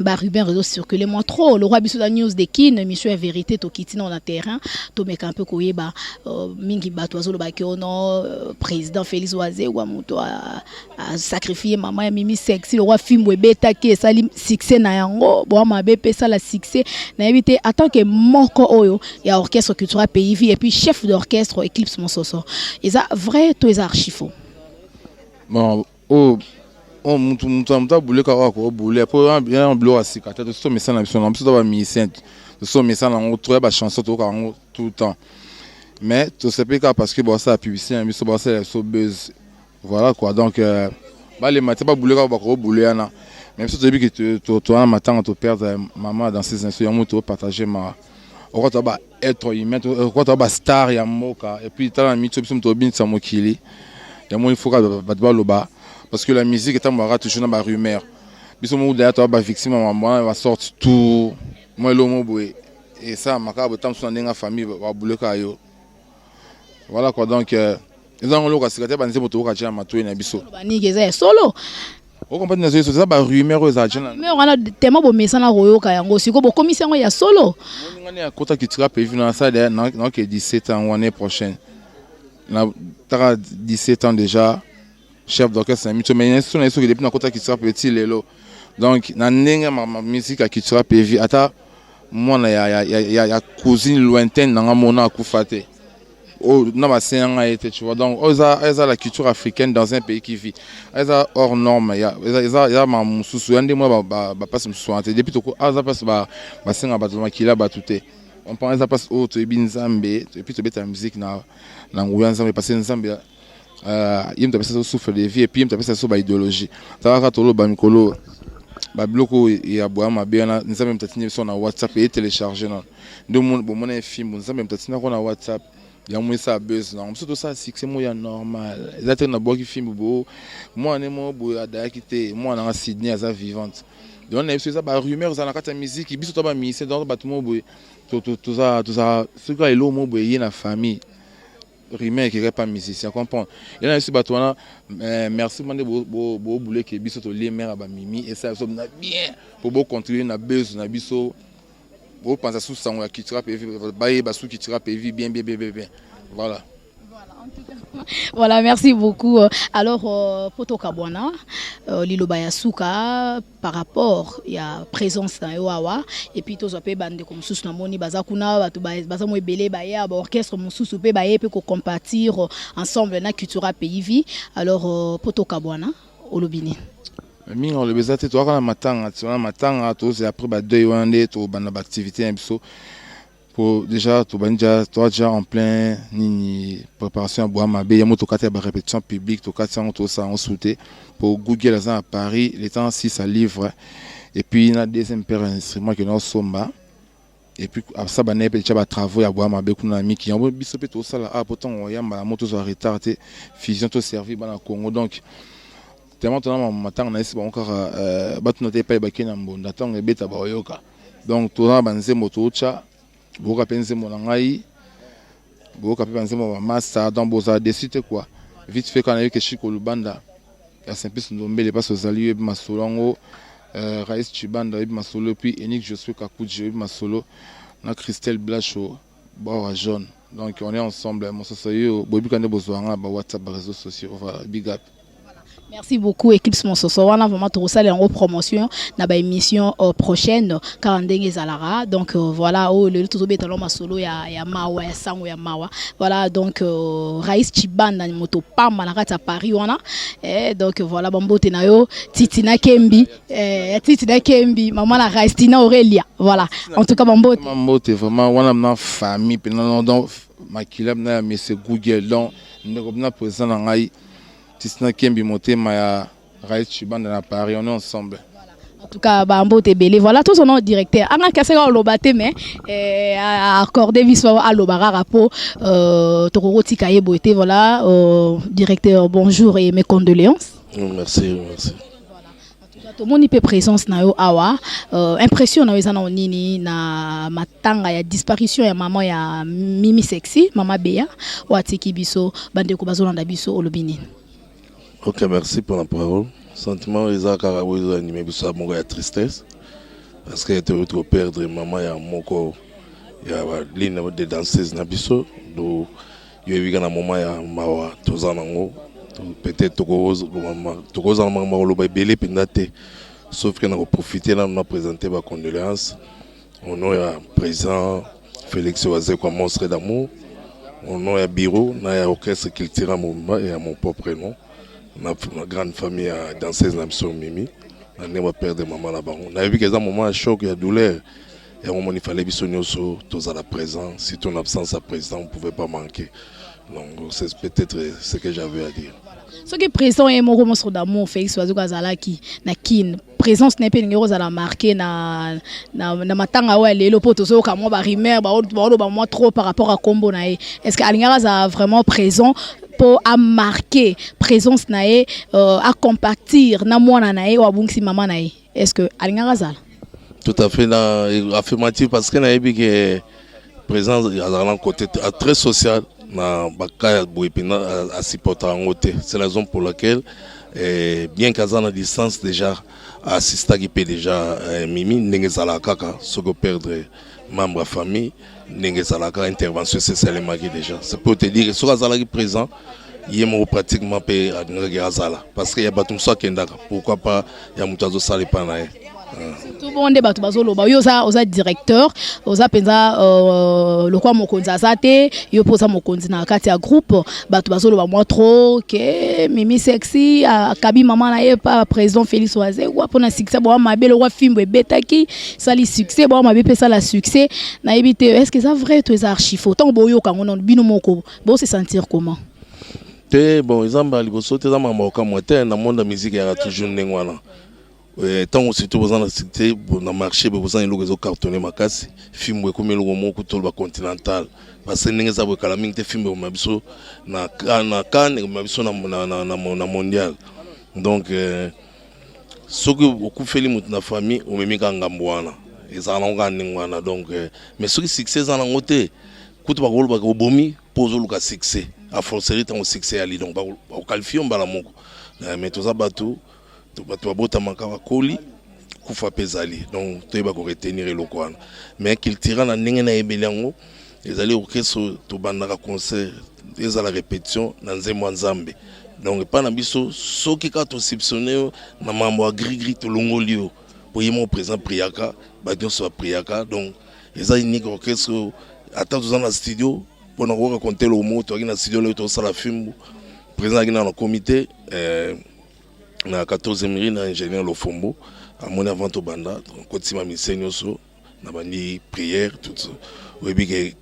ba rumeur ezo circuler moi trop le roi biso da news de kin émission ya vérité tokiti na na terrain tomeka un peu koyeba euh, mingi bato bazoloba ke ono euh, président Félix Wazekwa moto a, a sacrifier mama ya Mimi Sexy le roi fimbo ebetaki esali succès na yango boa mabe pe esala succès nayebi te en tant que moko oyo ya orchestre culturel pays vie et puis chef d'orchestre Eclipse Mososo eza vrai to eza archi faux bon oyo oyo mutu mutu mutu abuleka oyo akobule po ya biloko ya sika te tosi tomesana na biso na biso to ba musicien tosi tomesana yango trop ya ba chanson toyoka yango tout le temps mais tosepeli kaka parce que baosala publicité na biso baosala biso buzz Voilà quoi donc euh, balema te baboule kaka bakoboule wana mais biso toyebi ke toza na matanga to perdre mama dans ces instants yango to partager ma okoka toza ba être humain okoka toza ba star ya mboka et puis tala na miso biso moto obinisa mokili yango il faut kaka bato baloba parce que la musique etambolaka toujours na ba rumeur biso moko daya toza ba victime ya mambo wana basorte tout mwa eloko moko boye esalamaka boye ntango mosusu na ndenge ya famille babuleka yo Voilà quoi donc euh, eza yango eloko ya sika te banzembo toyoka tia na matoi na biso. Baniki eza ya solo. Okomprendre nazo eza ba rumeur oyo ezala jana. Rumeur wana tellement bomesana koyoka yango sikoyo bokomisi yango ya solo. Moninga ne akota cultura pays na sala na na ke 17 ans année prochaine. Na taka 17 ans déjà chef d'orchestre na mito mais na so depuis na kota cultura petit lelo. Donc na ndenge ma musique ya cultura pays ata mwana ya ya ya ya cousine lointaine na nga mona akufa te. Oyo na basenga ngai te, tu vois. Donc oyo eza la culture africaine dans un pays qui vit, eza hors norme, ya eza makambo mosusu ya nde mwa bapasi mosusu wana te. Depuis toko aza mpasi basenga bato makila bato te, comprend. Eza mpasi oyo toyebi Nzambe et puis tobeta musique na nguya ya Nzambe, parce que Nzambe ye moto apesa so souffle de vie et puis ye moto apesa so baidéologie. Talaka, toloba mikolo babiloko ya boya mabe wana, Nzambe moto atindi biso na WhatsApp, eye télécharge nano nde bomona efimbu. Nzambe moto atindako na WhatsApp, yango esala buzz nango. Biso tosala succès moko ya normal, eza te nabwaki fimbu bo mwana ne moko boye adayaki te. Mwana nanga Sydney aza vivante. Donc na biso eza barumeur eza na kati ya musique. Biso to bamusicien, donc bato moko boye toza soki eloko moko boye ye na famille, rumeur ekeka pa musicien, comprendre. Ela na biso bato wana, merci mande bobuleke biso tolie mare ya bamimi, esala biso na bien po bocontribue na buzz na biso, bopanza su sango ya cultura pays, bayeba su cultura pays bien bien bien bien bien, voilà. Voilà, merci beaucoup. Alors, Poto Kabwana, Liloba ya suka par rapport ya présence na yo awa et puis tozwa pe bandeko mosusu namoni baza kuna, bato baza mo ebele baya ba orchestre mosusu pe baye pe kocompatir ensemble na Cultura Pays Vie. Alors, Poto Kabwana, olobi nini? Mingi olobi eza te. Toyaka na matanga, wana matanga tozela après badeuil wana nde tobanda baactivité na biso, po déjà tobandi déjà, toa déjà en plein nini, préparation ya boya mabe yango. Tokati ya barépétition publique, tokati yango, tosala yango su te po Google aza na Paris le temps 6 à livre et puis na deuxième paire instrument ke naosomba et puis asa bana mpe déjà batravaux ya boya mabe kuna na miki yango. Biso mpe tosala awa po ntango oyambala mo tozwa retard te, fusion toservir bana Congo. Donc tellement tona matanga na yesi bango kaka batuna te epai bakei na mbonda, ntango ebeta baoyoka. Donc toza na banzembo tootya, boyoka mpe nzembo na ngai, boyoka mpe banzembo bamasta, donc bozala déçu te quoi. Vite fait kaka nayoki Shiko Lubanda ya Simplice Ndombele, mpasi ozali oyebi masolo yango, Rais Chibanda oyebi masolo, puis Enik Josue Kakuji oyebi masolo, na Christelle Blacho Bora Jaune. Donc on est ensemble, mososo yo boyebi ka nde bozwa nga ba WhatsApp, ba réseaux sociaux. Voilà, big up. Merci beaucoup, Eclipse Mososo. Wana vraiment tokosala yango promotion na ba émission prochaine kaka ndenge ezalaka. Donc voilà, oyo lelo tozobeta lo masolo ya mawa, ya sango ya mawa. Voilà, donc Rais Chibanda moto pamba na kati ya Paris wana. Donc voilà, bambote na yo Titi na Kembi, Titi na Kembi, maman na Rais Tina Aurélia. Voilà. En tout cas bambote. Bambote vraiment wana na famille pe na donc makila na ya monsieur Google, donc ndeko na président na ngai Tisna Kembi, motema ya Rais Chibanda na Paris, on est ensemble. En tout cas, bambote ebele. Voilà, tous on directeur. Anga kaseka oloba te, mais accordé biso aloba kaka po tokokotika ye boye te. Voilà, directeur, bonjour et mes condoléances. Merci, merci. Tomoni mpe présence na yo awa, impression na yo eza na nini na matanga ya disparition ya mama ya Mimi Sexy, mama Beya oyo atiki biso? Bandeko bazolanda biso, olobi nini? Ok, merci pour la parole. Sentiment eza kaka oyo ezoanime biso ya moko ya tristesse, parce que toyoti koperdre mama ya moko ya baligne de danseuse na biso. Do yo yebi kaka na moment ya mawa toza nango, peut-être tokozala makambo ya koloba ebele mpenza te, sauf ke na koprofite nano na présenter bacondoléance au nom ya président Félix Wazekwa, monstre d'amour, au nom ya bureau na ya orchestre Cultura mobimba et ya mon propre nom, na grande famille ya danseuse na biso Mimi, na ndenge baperdre mama na bango. Nayebi ke eza moment ya choc, ya douleur. Yango moni fallait biso nyonso tozala présent, surtout en absence ya président, on pouvait pas manquer. Donc c'est peut-être ce que j'avais à dire. Soki président ye moko monstre d'amour Félix Wazekwa azalaki na Kine, présence na ye mpe elingi kozala marqué na matanga oyo ya lelo, mpo tozoyoka mwa barumeur, baoloba mwa trop par rapport à kombo na ye. Est ce que alingaka azala vraiment présent mpo amarqué présence na ye, acompatir na mwana na ye oyo abungisi mama na ye? Est ce que alingaka azala? Tout à fait, na affirmative, parce que nayebi ke président azala na côté très social. Na baka ya boye mpenza asupportaka yango te. C'est la raison pour laquelle eh, bien qu'aza na distance déjà assistaki mpe déjà eh, Mimi ndenge ezalaka kaka soki operdre membre ya famille ndenge ezalaka intervention esesalemaki déjà. C'est pour te dire soki azalaki présent ye moko pratiquement mpe alingaki azala parce que ya bato mosusu akendaka, pourquoi pas ya moto azosala epa na ye. Surtout bongo nde bato bazoloba yo oza, oza directeur, oza mpenza lokwa mokonzi aza te, yo mpe oza mokonzi na kati ya groupe. Bato bazoloba mwa trop ke Mimi Sexy akabi mama na ye pa président Félix Wazekwa mpona succès. Bwa mabe lokwa fimbo ebetaki sali succès, bwa mabe mpe esala succès. Nayebi te, est ce que eza vrai to eza archi faux? Ntango boyoka yango nano bino moko, bose sentir comment? Te, bon, eza mbala liboso te, eza makambo ya kokamwa te. Na monde ya musique eyaka toujours ndenge wana. Ntango surtout boza na succès na marché, boza na eloko ezocartonne makasi, fimbo ekomi eloko moko toloba continental, parce que ndenge eza boye, kala mingi te fimbo ekomema biso na CAN, ekomema biso na mondial. Donc soki okufeli moto na famille, omemi kaka ngambo wana, ezala nango kaka ndenge wana. Donc mais soki succès eza nango te, kutu bakolobaka obomi mpo ozoluka succès, a fortiori ntango succès yali, donc bakoqualifie mbala moko. Mais toza bato, bato babotamaka, bakoli, kufa mpe ezali. Donc toyeba koretenir eloko wana. Mais Cultura, na ndenge nayebeli yango, ezali orchestre tobandaka concert ezala répétition na nzembo ya Nzambe. Donc epai na biso, soki kaka tosoupçonne yo na mambo ya grigri, tolongoli yo, po ye moko président priaka, bato nyonso bapriaka. Donc eza unique orchestre oyo ata toza na studio mpona koyoka konte eloko moko. Toyaki na studio lelo, tosala fimbu, président azalaki nano na comité na 14e rue na ingénieur Lofombo. Amoni avant tobanda, kotima mise nyonso na bandi prière tout. Oyebi ke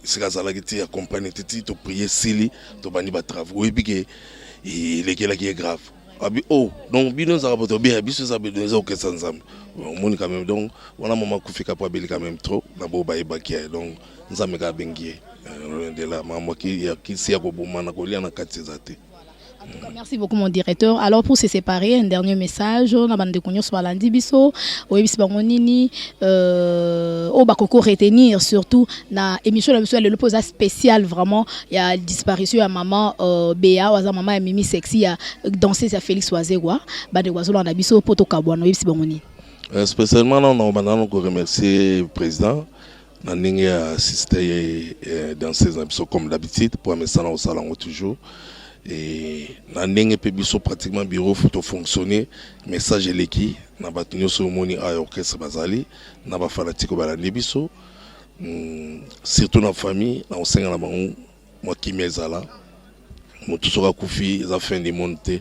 esika azalaki ti accompagne te, ti toprie sili, tobandi batravaux. Oyebi ke elekelaki ye grave abi oh, donc bino ezalaka bato obeya biso, eza eza okesa Nzambe. Omoni quand même. Donc wana mama akufika po abeli quand même trop na bo bayebaki ye. Donc Nzambe kaka abengi ye de la makambo ya kisi ya koboma na kolia na kati eza te. Merci beaucoup mon directeur. Alors pour se séparer, un dernier message na bandeko nyonso balandi biso, oyebisi bango nini oyo bakoko retenir surtout na émission na biso ya lelo, mpo eza spécial vraiment ya disparition ya maman Bea, oyo aza mama ya Mimi Sexy, ya danseuse ya Félix Wazekwa. Bandeko bazolanda biso mpo tokabwana, oyebisi bango nini? Spécialement nano banda nano koremercier président na ndenge ya assiste ye danseuse na biso comme d'habitude, po amesana kosala yango toujours. E na ndenge mpe biso pratiquement bureau faut tofonctionner, message eleki na bato nyonso. Omoni aya orchestre bazali na bafanatike oyo balandi biso, surtout na famille, na kosenga na bango mwa kimia ezala. Moto soki akufi, eza fin du monde te.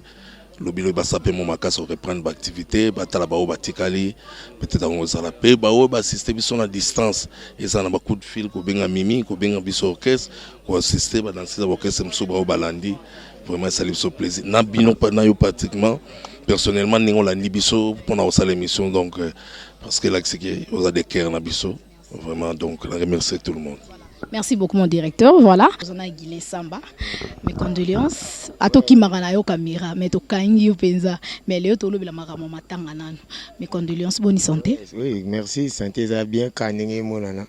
Lobi lobi basa mpe mo makasi koreprendre baactivité, batala baoyo batikali, peut-être yango ezala mpe baoyo baassiste biso na distance, eza na bacoup de fil, kobenga Mimi, kobenga biso orchestre, koassiste badanseuse ya baorchestre mosusu baoyo balandi. Vraiment esali biso plaisir na bino, na yo pratiquement personnellement, ndenge olandi biso mpona kosala émission. Donc parce que elakisi ke oza de cœur na biso vraiment. Donc na remercier tout le monde. Merci beaucoup mon directeur. Voilà. Ozana Guilin Samba. Mes condoléances. Atokimaka na yo caméra, mais tokangi yo penza. Mais lelo tolobela makambo matanga nano. Mes condoléances, bonne santé. Oui, merci. Santé eza bien ka ndenge emonana.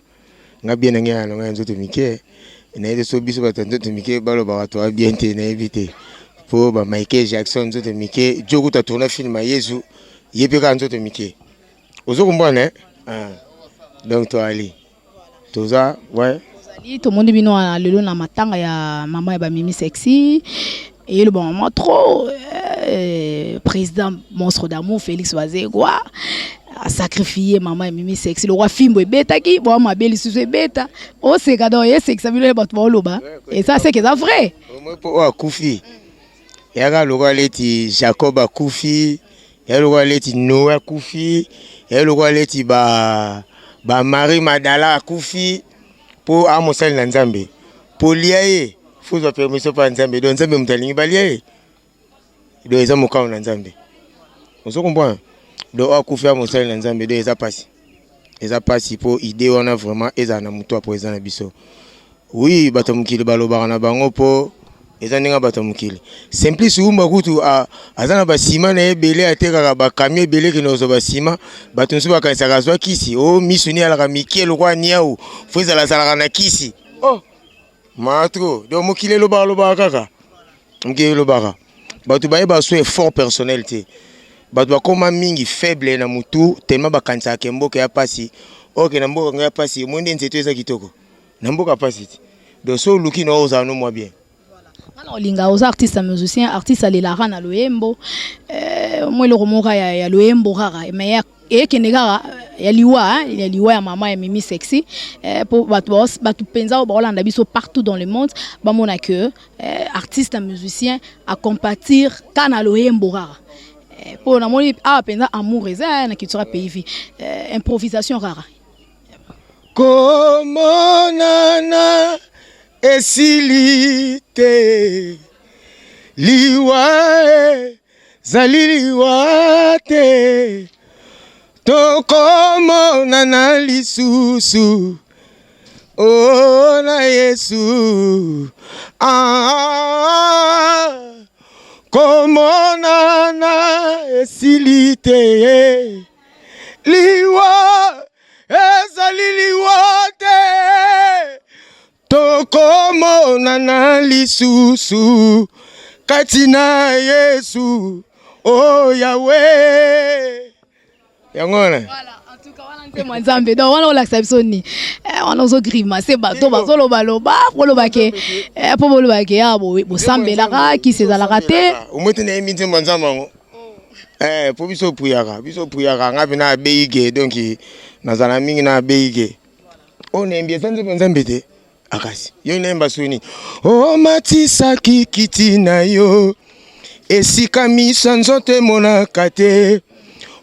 Nga bien na ngai na ngai nzoto mike. Nayebi so biso bato ya nzoto mike balobaka toa bien te, nayebi te. Po ba Michael Jackson nzoto mike, Joe kuta tourna film ya Yesu, ye mpe kaka nzoto mike. Ozo comprendre hein? Ah. Donc toali. Toza ouais. Ozali tomoni bino wana lelo na matanga ya mama ya bamimi Sexy, eyeloba mama trop président monstre d'amour Félix Wazekwa asacrifie mama ya Mimi Sexy lokwa fimbo ebetaki bwa mabe lisusu ebeta oseka. Donc esekisa bino bato baoloba eza seke eza vrai. Mpo oyo akufi yaka lokola leti Jacob akufi, ya lokola leti Noé akufi, ya lokola leti ba ba Marie Madala akufi, mpo amosali na Nzambe. Mpo lia ye fozwa permission mpa Nzambe. Donc Nzambe moto alingi balia ye, donc eza mokano na Nzambe, ozo comprendre? Donc oyo akufi amosali na Nzambe. Donc eza pasi, eza pasi mpo idée wana vraiment ezala na motu ya président na biso. Oui, bato ya mokili balobaka na bango mpo eza ndenge bato ya mokili. Simplice Wumba kutu aza na basima na ye ebele, atekaka bacamion ebele, kende kozwa basima. Bato mosusu bakanisaka azwa kisi o misu ni alaka mike lokola niau, fo ezala azalaka na kisi. Oh. Maa trop. Donc mokili elobaka lobaka kaka. Mokili elobaka. Bato bayeba so effort personnel te. Bato bakoma mingi faible na mutu tellement bakanisaka ke mboka ya pasi. Oke na mboka ya pasi, omoni nde nzete eza kitoko. Na mboka pasi te. Donc so oluki na ozala no mwa bien. Nga na olinga oza artiste musicien, artiste alelaka na loyembo. Euh, mwa eloko moko ya, ya loyembo kaka mais ekende kaka ya liwa hein, ya liwa ya mama ya Mimi Sexy eh, po bato bato mpenza oyo baolanda biso partout dans le monde bamona que eh, artiste musicien acompatir ka na loyembo kaka eh, po namoni awa mpenza amour eza na culture ya pays vie eh, improvisation kaka Komonana esili te, liwa ezali liwa te, tokomonana lisusu o na Yesu. Ah, komonana esili te, liwa ezali liwa te tokomonana lisusu kati na yesu o oh, yawe yango wana nzembo ya nzambe donc wana olakisa biso nini eh, wana ozogrimace bato bazolobaloba koloba ke eh, mpo boloba ke ya bosambelaka kisi ezalaka te omoi te nayembi nzembo ya nzambe yango Eh, po biso priaka, biso priaka nga pe na abeyike donc nazala mingi na abeyike. Oyo nayembi eza nzembo nzambe te. Akasi yo nayemba soni. Omatisaki kiti na yo esika miso ya nzoto emonaka te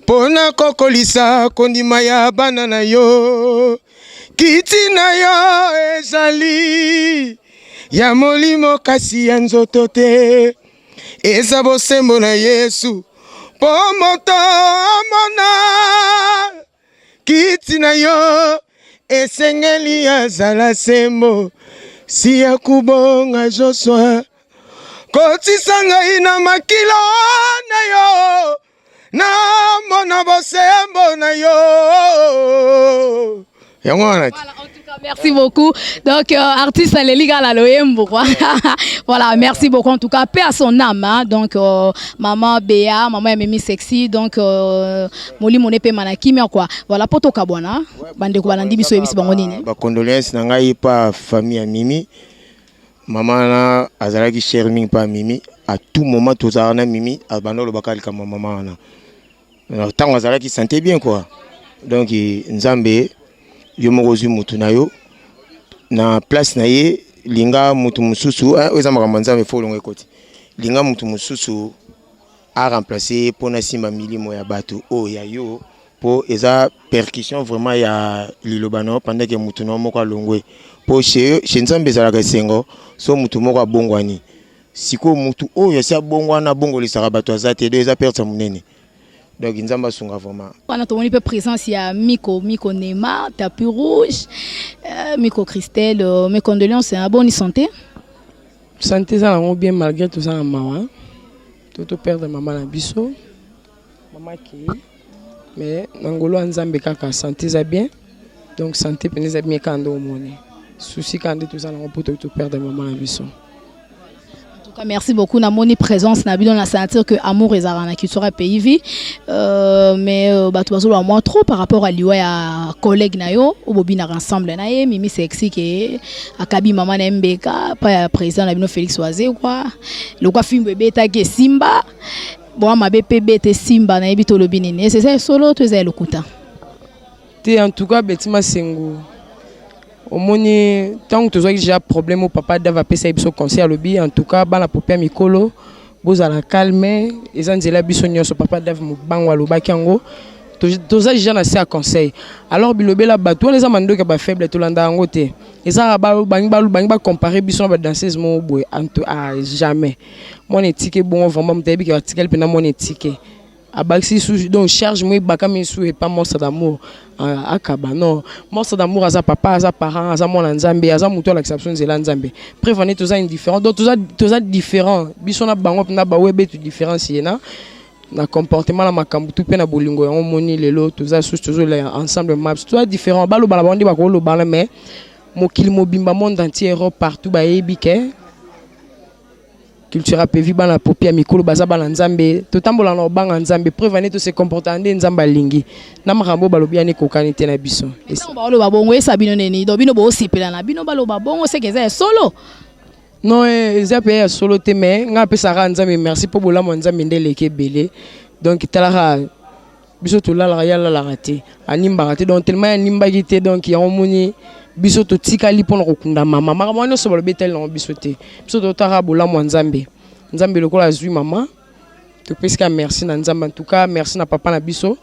mpo na kokolisa kondima ya bana na yo. Kiti na yo ezali ya molimo kasi ya nzoto te. Eza bosembo na Yesu mpo moto amona kiti na yo esengeli azala sembo si ya kubonga Josua kotisa ngai na makila na yo namona bosembo na yo yango wana te Merci beaucoup. Donc, euh, artiste aleli kaka na loyembo, quoi. voilà, merci beaucoup. En tout cas, paix à son âme. Hein. Donc, euh, maman Béa, maman Mimi Sexy. Donc, euh, molimo na ye epema na kimia, quoi. Voilà, poto kabwana. Bandeko balandi biso yebisi bango nini. Ba condoléances na ngai pa famille ya Mimi. Mama na azalaki cher mingi pa Mimi. À tout moment tozalaka na Mimi, abanda olobaka likambo ya mama wana. Ntango azalaki santé bien quoi. Donc Nzambe yo moko ozwi mutu na yo na place na ye linga mutu mosusu oyo eza makambo ya Nzambe fo olongo ekoti. Linga mutu mosusu a remplacer ye mpo na simba milimo ya bato oyo ya yo mpo eza percussion vraiment ya liloba na yo pendant que mutu na yo moko alongwe mpo chez chez Nzambe ezalaka esengo so mutu moko abongwani sikoyo mutu oyo asi abongwana abongolisaka bato aza te donc eza perte ya monene donc Nzambe asunga vraiment. Wana tomoni mpe présence ya Miko Miko Neymar tapis rouge euh, Miko Christelle euh, mes condoléances hein, bonne santé. Santé eza nango bien malgré toza na mawa to to perdre mama na biso mama akei mais na ngolu ya nzambe kaka santé eza bien donc santé mpenza eza bien kaka nde omoni souci kaka nde toza nango mpo toki to perdre mama na biso. En tout cas, merci beaucoup. Namoni présence na bino na sentir que amour ezalaka na culture ya pays vie. Euh, mais euh, bato bazoloba mwa trop par rapport à liwa ya collègue na yo oyo bobinaka ensemble na ye Mimi Sexy ke akabi mama na ye mbeka pa ya président na bino Félix Wazekwa lokwa fimbo ebetaki esimba boa mabe mpe bete esimba nayebi tolobi nini ese eza ya solo to eza ya lokuta? Te en tout cas Betty Masengo omoni ntango tozwaki deja problème oyo papa Dave apesaki biso conseil alobi en tout cas bana pope ya mikolo bozala calme eza nzela biso nyonso papa Dave Mobango alobaki yango toza deja na se ya conseil alors bilobela bato wana eza mandoki ya bafaible tolanda yango te eza bangi bangi bacompare biso na badanseuse moko boye ah, jamais mwana etike bongo vraiment moto ayebi ke atikali mpena mwana etike abakisi lisusu donc charge mo ebakami lisusu epa monstre d'amour ah, akaba non monstre d'amour aza papa aza parent aza mwana nzambe aza moto alakisa biso nzela nzambe preuve ane toza indifférent donc toza, toza différent biso na bango mpenza bawebe tu différence ye na na comportement na makambo tu mpe na bolingo yango omoni lelo toza susu tozolela ensemble maps toza différent baloba na bango nde bakolobana mais Mokili mobimba monde entier Europe partout bayebi ke culture apevi bana popi ya mikolo baza bana nzambe totambola na obanga nzambe preuve ane tose comporta nde nzambe alingi na makambo balobi ane ekokani te na biso. Ntango baoloba bongo esa bino nini? Donc bino bosepela na bino baloba bongo seke eza ya solo? Non, eza mpe ya solo te, mais ngai apesaka nzambe merci mpo bolamu ya nzambe nde eleki ebele. Donc talaka biso tolalaka, ye alalaka te, animbaka te, donc tellement ye animbaki te, donc yango omoni biso totikali mpona kokunda mama. Makambo wana nyonso balobi etali nango biso te. Biso totaka bolamu ya nzambe. Nzambe lokola azwi mama, topesi kaka merci na nzambe. En tout cas merci na papa na biso,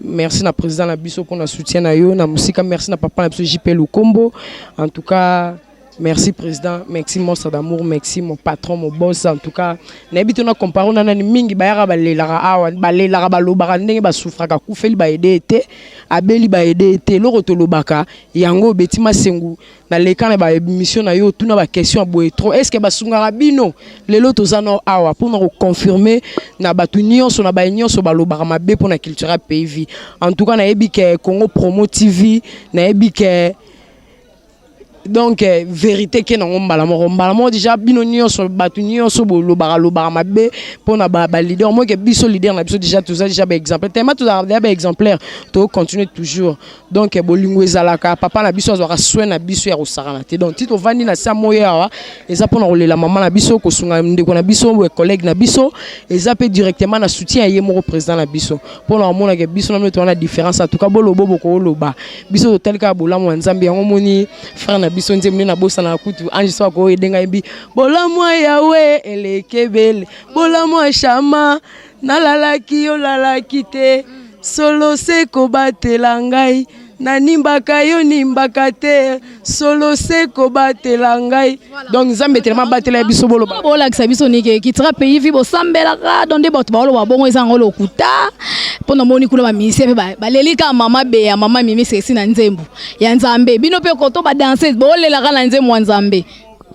merci na président na biso mpona soutien na yo na mosika, merci na papa na biso JP Lukombo. En tout cas merci président, merci monstre d'amour, merci mon patron, mon boss. En tout cas nayebi te na compare na nani. Mingi bayaka balelaka awa, balelaka, balobaka ndenge basouffraka, akufeli baede te, abeli baede te. Eloko tolobaka yango, obeti masengu naleka na baémission na yo, otuna baquestion ya boye trop. Est ce que basungaka bino? Lelo toza no awa mpona koconfirme na bato nyonso, na baye nyonso balobaka mabe mpona culture ya pays vie. En tout cas nayebi ke Congo Promo TV, nayebi ke donc vérité ke nango mbala moko, mbala moko déjà. Bino nyonso, bato nyonso bolobaka lobaka mabe mpona baleader moke, biso leader na biso déjà toza déjà baexemplaire, tellement tozalaka déjà baexemplaire, tocontinue toujours. Donc bolingo ezalaka, papa na biso azwaka soin na biso ya kosakana te. Donc ti tovandi na sa moyo awa eza mpona kolela mama na biso, kosunga ndeko na biso, collègue na biso, eza mpe directement na soutien ya ye moko président na biso, mpona komonaka biso na bino towana différence. En tout cas bolobo bokoloba, biso totali kaka bolamu ya nzambe. Yango moni frère na biso nzembo nde nabosanaka kutu, ange so akoyede ngai bi bolamu ya yawe eleki ebele, bolamu ya shama nalalaki olalaki te, solo se kobatela ngai, nanimbaka yo nimbaka te, solo se kobatela ngai. Donc nzambe telema abatela ya biso, boloba. Bolakisa biso nike kitira pays vie bosambelaka. Donc nde bato baoloba bongo eza yango lokuta, mpo namoni kuna bamusicien mpe baleli kaka mama beya, mama Mimi Sesi na nzembo ya nzambe. Bino mpe koto badanseuse bolelaka na nzembo ya nzambe.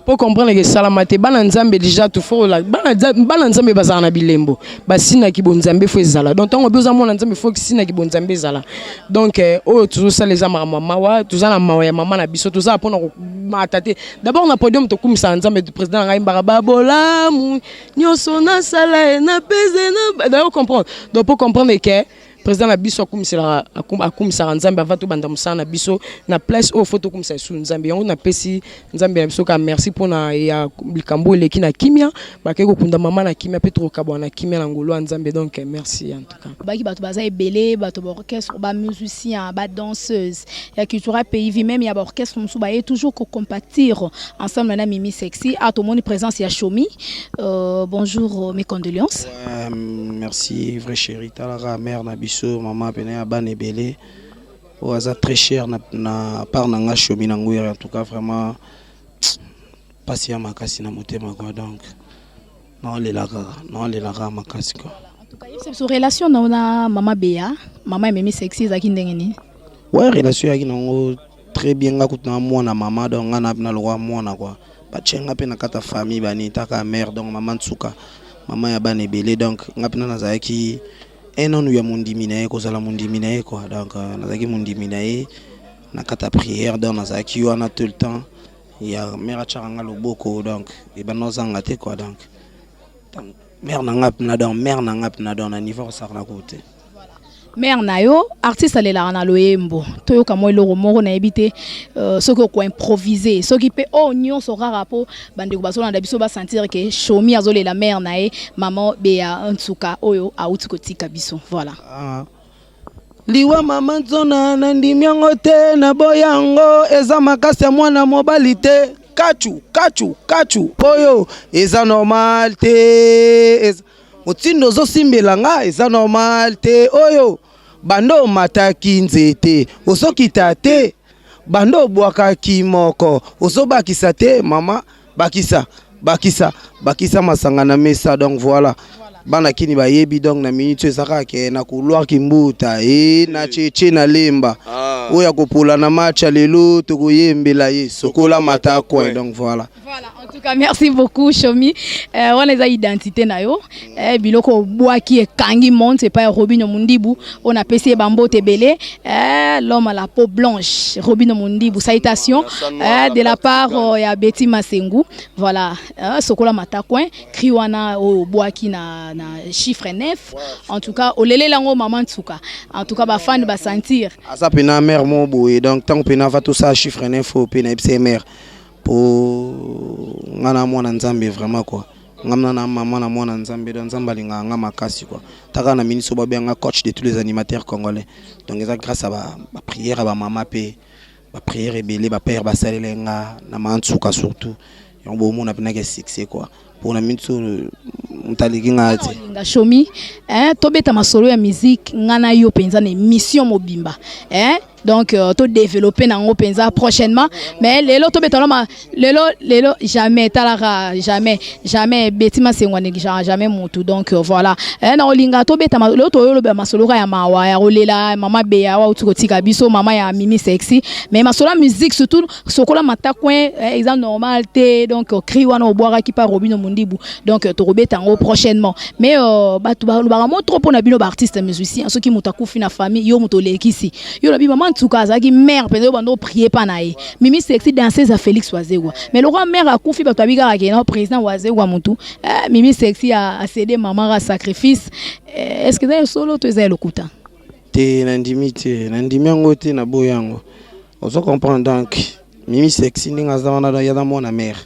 Mpo comprendre ke esalama te, bana nzambe déjà tufola, bana nzambe bazala na bilembo, basinaki bonzambe fo ezala. Donc ntango obi oza mwana nzambe, fo sinaki bonzambe ezala. Donc oyo tozosala eza makambo ya mawa. Toza na mawa ya mama na biso, tozala mpona komata te d'abord na podium, tokumisaka nzambe. Président na ngai mbaka babolamu nyonso nasala ye napese na d'ailleurs comprendre. Donc po comprendre ke président na biso akumiselaka, akumisaka nzambe avant tobanda mosala na biso na place oyo fo tokumisa lisusu nzambe. Yango napesi nzambe na biso kaka merci mpona ya likambo eleki na kimia, bakei kokunda mama na kimia, mpe tokokabwana na kimia na ngolu ya nzambe. Donc merci en tout cas. Baki bato baza ebele, bato baorchestre, bamusicien, badanseuse ya cultura pays vie, même ya baorchestre mosusu baye toujours kocompatir ensemble na Mimi Sexy. A tomoni présence ya Chomi. Bonjour, mes condoléances. Ouais, merci vrai chéri. Talaka mère na biso, mama pene ya bana ebele oyo aza très cher na part na nga Chomi na Nguyere. En tout cas vraiment mpasi ya makasi na motema quoi. Donc naolela kaka, naolela kaka makasi quoi. Yebisa biso relation na yo na mama Beya, mama Mimi Sexy, ezalaki ndenge nini? Ouais, relation eyaki nango très bien. Nga kutu na mwana mama, donc nga na lokwa mwana quoi. Batie nga mpe na kati ya famille bani taka mère, donc mama Ntsuka, mama ya bana ebele. Donc nga mpena nazalaki un nanu ya mondimi na ye, kozala mondimi na ye quoi. Donc nazalaki mondimi na ye na kati ya prière, donc nazalaki wana tout le temps ya mère, atiaka nga loboko, donc ebanda ozanga te quoi. Donc mère na nga mpena, donc mère na nga mpena, donc na niveau kosaka na ko te. Mère na yo, artiste alelaka na loyembo, toyoka mwa eloko moko. Nayebi te soki okoimprovise, soki mpe oyo nyonso kaka mpo bandeko bazolanda biso basentir ke Shomi azolela mère na ye, mama Beya Ntsuka oyo awuti kotika biso. Voilà. Ah. Liwa mama nzona nandimi yango te, naboya yango, eza makasi ya mwana mobali te. Kachu kachu kachu, oyo eza normal te. Motindo ozosimbela nga eza normal te. Oyo bando omataki nzete ozokita te, bando obwakaki moko ozobakisa te. Mama bakisa bakisa bakisa masanga na mesa. Donc voilà, bana kini bayebi. Donc na minute oyo eza kaka ke na couloir Kimbuta e na cheche na Lemba. Oyo ya kopola na match ya lelo tokoyembela ye sokola mata coin. Donc voilà. En tout cas, merci beaucoup, Shomi. Wana eza identité na yo. Biloko obwaki ekangi monde, c'est pas Robinho Mundibu. On a pesi bambote ebele. L'homme à la peau blanche, Robinho Mundibu. Salutations de la part ya Betty Masengu. Voilà, sokola mata coin, cri wana obwaki na chiffre 9. En tout cas, olele lango maman Tsuka. En tout cas, ba fan ba sentir. Aza pena mère mo boye. Donc tant pena va tout ça chiffre 9 au pena ipse mère. Po nga na mwana Nzambe vraiment quoi. Nga na mama na mwana Nzambe, donc Nzambe alingaka nga makasi quoi. Taka na ministre babenga coach de tous les animateurs congolais. Donc eza grâce à ba prière ba mama pe ba prière ebele ba père basalela nga na mantsuka surtout. Yango bomona pena ke succès quoi. Pour na ministre mutaliki nga te. Nga Shomi, hein, tobeta masolo ya musique nga na yo penza na émission mobimba. Hein? Donc to développer nango penza prochainement, mais lelo to betalo ma lelo lelo jamais talara jamais jamais Betty Masengo négligera jamais mutu. Donc voilà, eh, na olinga to beta ma lelo to yolo ba masolo ya mawa ya rolela mama Beya wa utuko tika biso mama ya Mimi Sexy, mais masolo musique surtout sokola mata coin, eh, eza normal te. Donc cri wana oboira ki pa Robinho Mundibu. Donc to robeta ngo prochainement, mais batu ba ba mo trop pona bino ba artiste musicien soki mutu akufi na famille yo mutu olekisi yo lobi maman Tsuka azalaki mère penza yo bando prier pa na ye Mimi Sexy danseuse à Félix Wazekwa, mais le roi mère akufi bato abikaka ke non président Wazekwa mutu, eh, Mimi Sexy a cédé maman à sacrifice. Eh, est-ce que ça solo to eza lokuta te? Nandimi te, nandimi yango te, na boya yango, ozo comprendre. Donc Mimi Sexy ndenge aza wana, donc yaza mwana mère,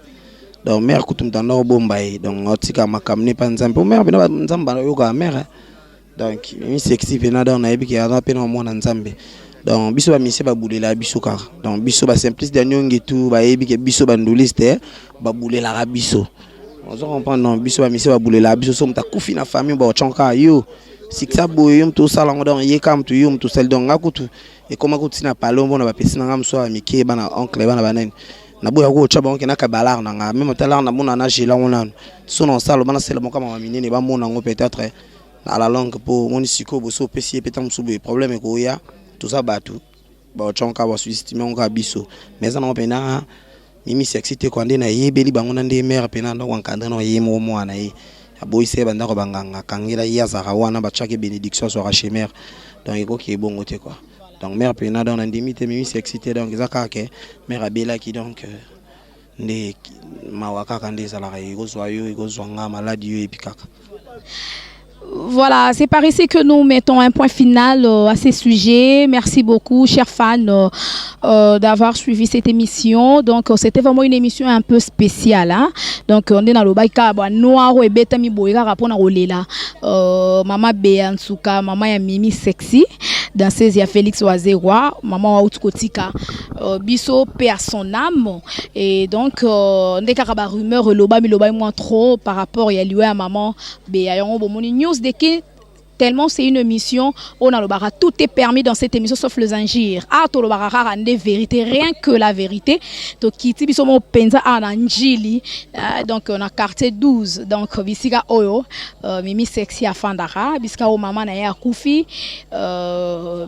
donc mère kutu moto anda obomba ye, donc otika makambo ne pa Nzambe po mère pena Nzambe ayokaka mère. Donc Mimi Sexy pena, donc nayebi ke aza pena mwana Nzambe. Donc biso bamusicien babulela biso kaka, donc biso basimplice ya nyongi tu bayebi ke biso banduliste babulelaka biso, ozo comprendre. Donc biso bamusicien babulelaka biso, so moto akufi na famille baotyanka yo sikisa boye, yo moto osala yango, donc ye kaka moto yo moto osali. Donc nga kutu ekoma kutu ntina pale omona bapesi na nga mosu ya mike, bana oncle, bana banani, naboya kotya bango ke naka balare na nga meme ata lare namona na gela ngo nanu so na osala loba nasala moko mama minene bamona yango peut-être à la longue, po omoni sikoyo boso opesi ye mpe mosusu boye problème ekoya, toza bato baotyango basous-estime yango kaka biso, mais eza nango mpena Mimi Sexy te kwa nde nayebeli bango na nde mare mpena ndako encadre na ye moko mwana ye aboyisa ye bandako banganga akangela ye azalaka wana batiaki bénédiction azwaka chez mare, donc ekoki ebongo te quoi. Donc mare mpena, donc nandimi te Mimi Sexy te, donc eza kaka ke mare abelaki, donc nde mawa kaka nde ezalaka ekozwa yo ekozwa nga maladi yo epi kaka. Voilà, c'est par ici que nous mettons un point final à ces sujets. Merci beaucoup, chers fans, d'avoir suivi cette émission. Donc, c'était vraiment une émission un peu spéciale. Hein? Donc, on est dans le baika, noir et bêta mi boyera rapport à Rolela. Maman Béa Nsuka, maman ya Mimi Sexy, danseuse ya Félix Wazekwa, maman wa Kotika, biso paix à son âme. Et donc, on est kaka rumeur loba mi loba moins trop par rapport ya liwa ya maman Béa yango bomoni news de qui tellement c'est une émission on a le bara, tout est permis dans cette émission sauf les injures. Ah, to le bara rende vérité, rien que la vérité. To kiti biso mo penza a na Njili, donc on a quartier 12, donc bisika oyo Mimi Sexy afandaka bisika o mama na ye akufi,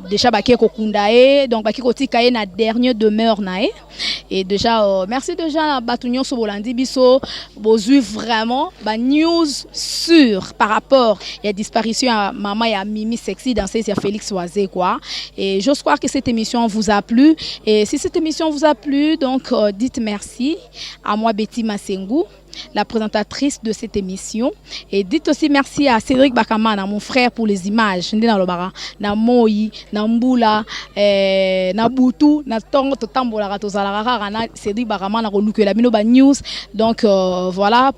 déjà bake kokunda ye, donc bake kotika ye na dernière demeure na ye. Et déjà merci déjà bato nyonso bolandi biso, bozwi vraiment ba news sur par rapport ya disparition ya mama ya Mimi Sexy, danseuse ya Félix Wazekwa. Et j'ose croire que cette émission vous a plu, et si cette émission vous a plu, donc dites merci à moi, Betty Masengu, la présentatrice de cette émission, et dites aussi merci à Cédric Bakamana, mon frère, pour les images. Nde nalobaka na moi na mbula, na butu na tongo totambolaka tozalaka kaka na Cédric Bakamana kolukela bino ba news. Donc voilà.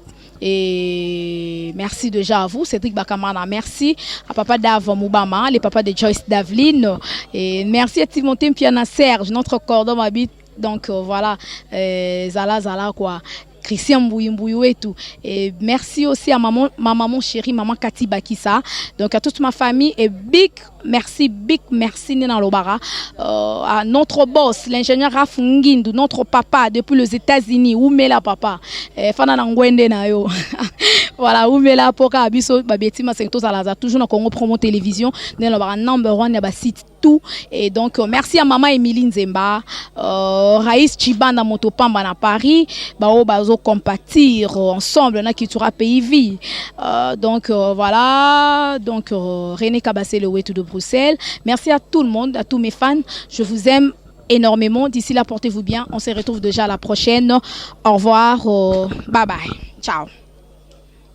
Et merci déjà à vous, Cédric Bakamana. Merci à papa Dave Moubama, le papa de Joyce Daveline. Et merci à Timothée Mpiana Serge, notre cordon habite. Donc voilà, Zala Zala quoi. Christian Mbouy Mbouy et tout. Et merci aussi à maman, ma maman chérie, maman Cathy Bakissa. Donc à toute ma famille et big Merci, big merci Nena Lobara. À notre boss, l'ingénieur Raf Ngindu, notre papa depuis les États-Unis. Oumela papa. Eh, fana na ngwende na yo. Voilà, oumela poka biso babeti maseng tozala toujours na Congo Promo Télévision. Nena Lobara number one ya ba site tout. Et donc, merci à maman Émilie Nzemba, Raïs Chibanda Motopamba na Paris, bao bazo compatir ensemble na Cultura Pays Vie. Donc voilà, donc René Kabassé le Wetu de Bruxelles. Merci à tout le monde, à tous mes fans. Je vous aime énormément. D'ici là, portez-vous bien. On se retrouve déjà à la prochaine. Au revoir. Bye bye. Ciao.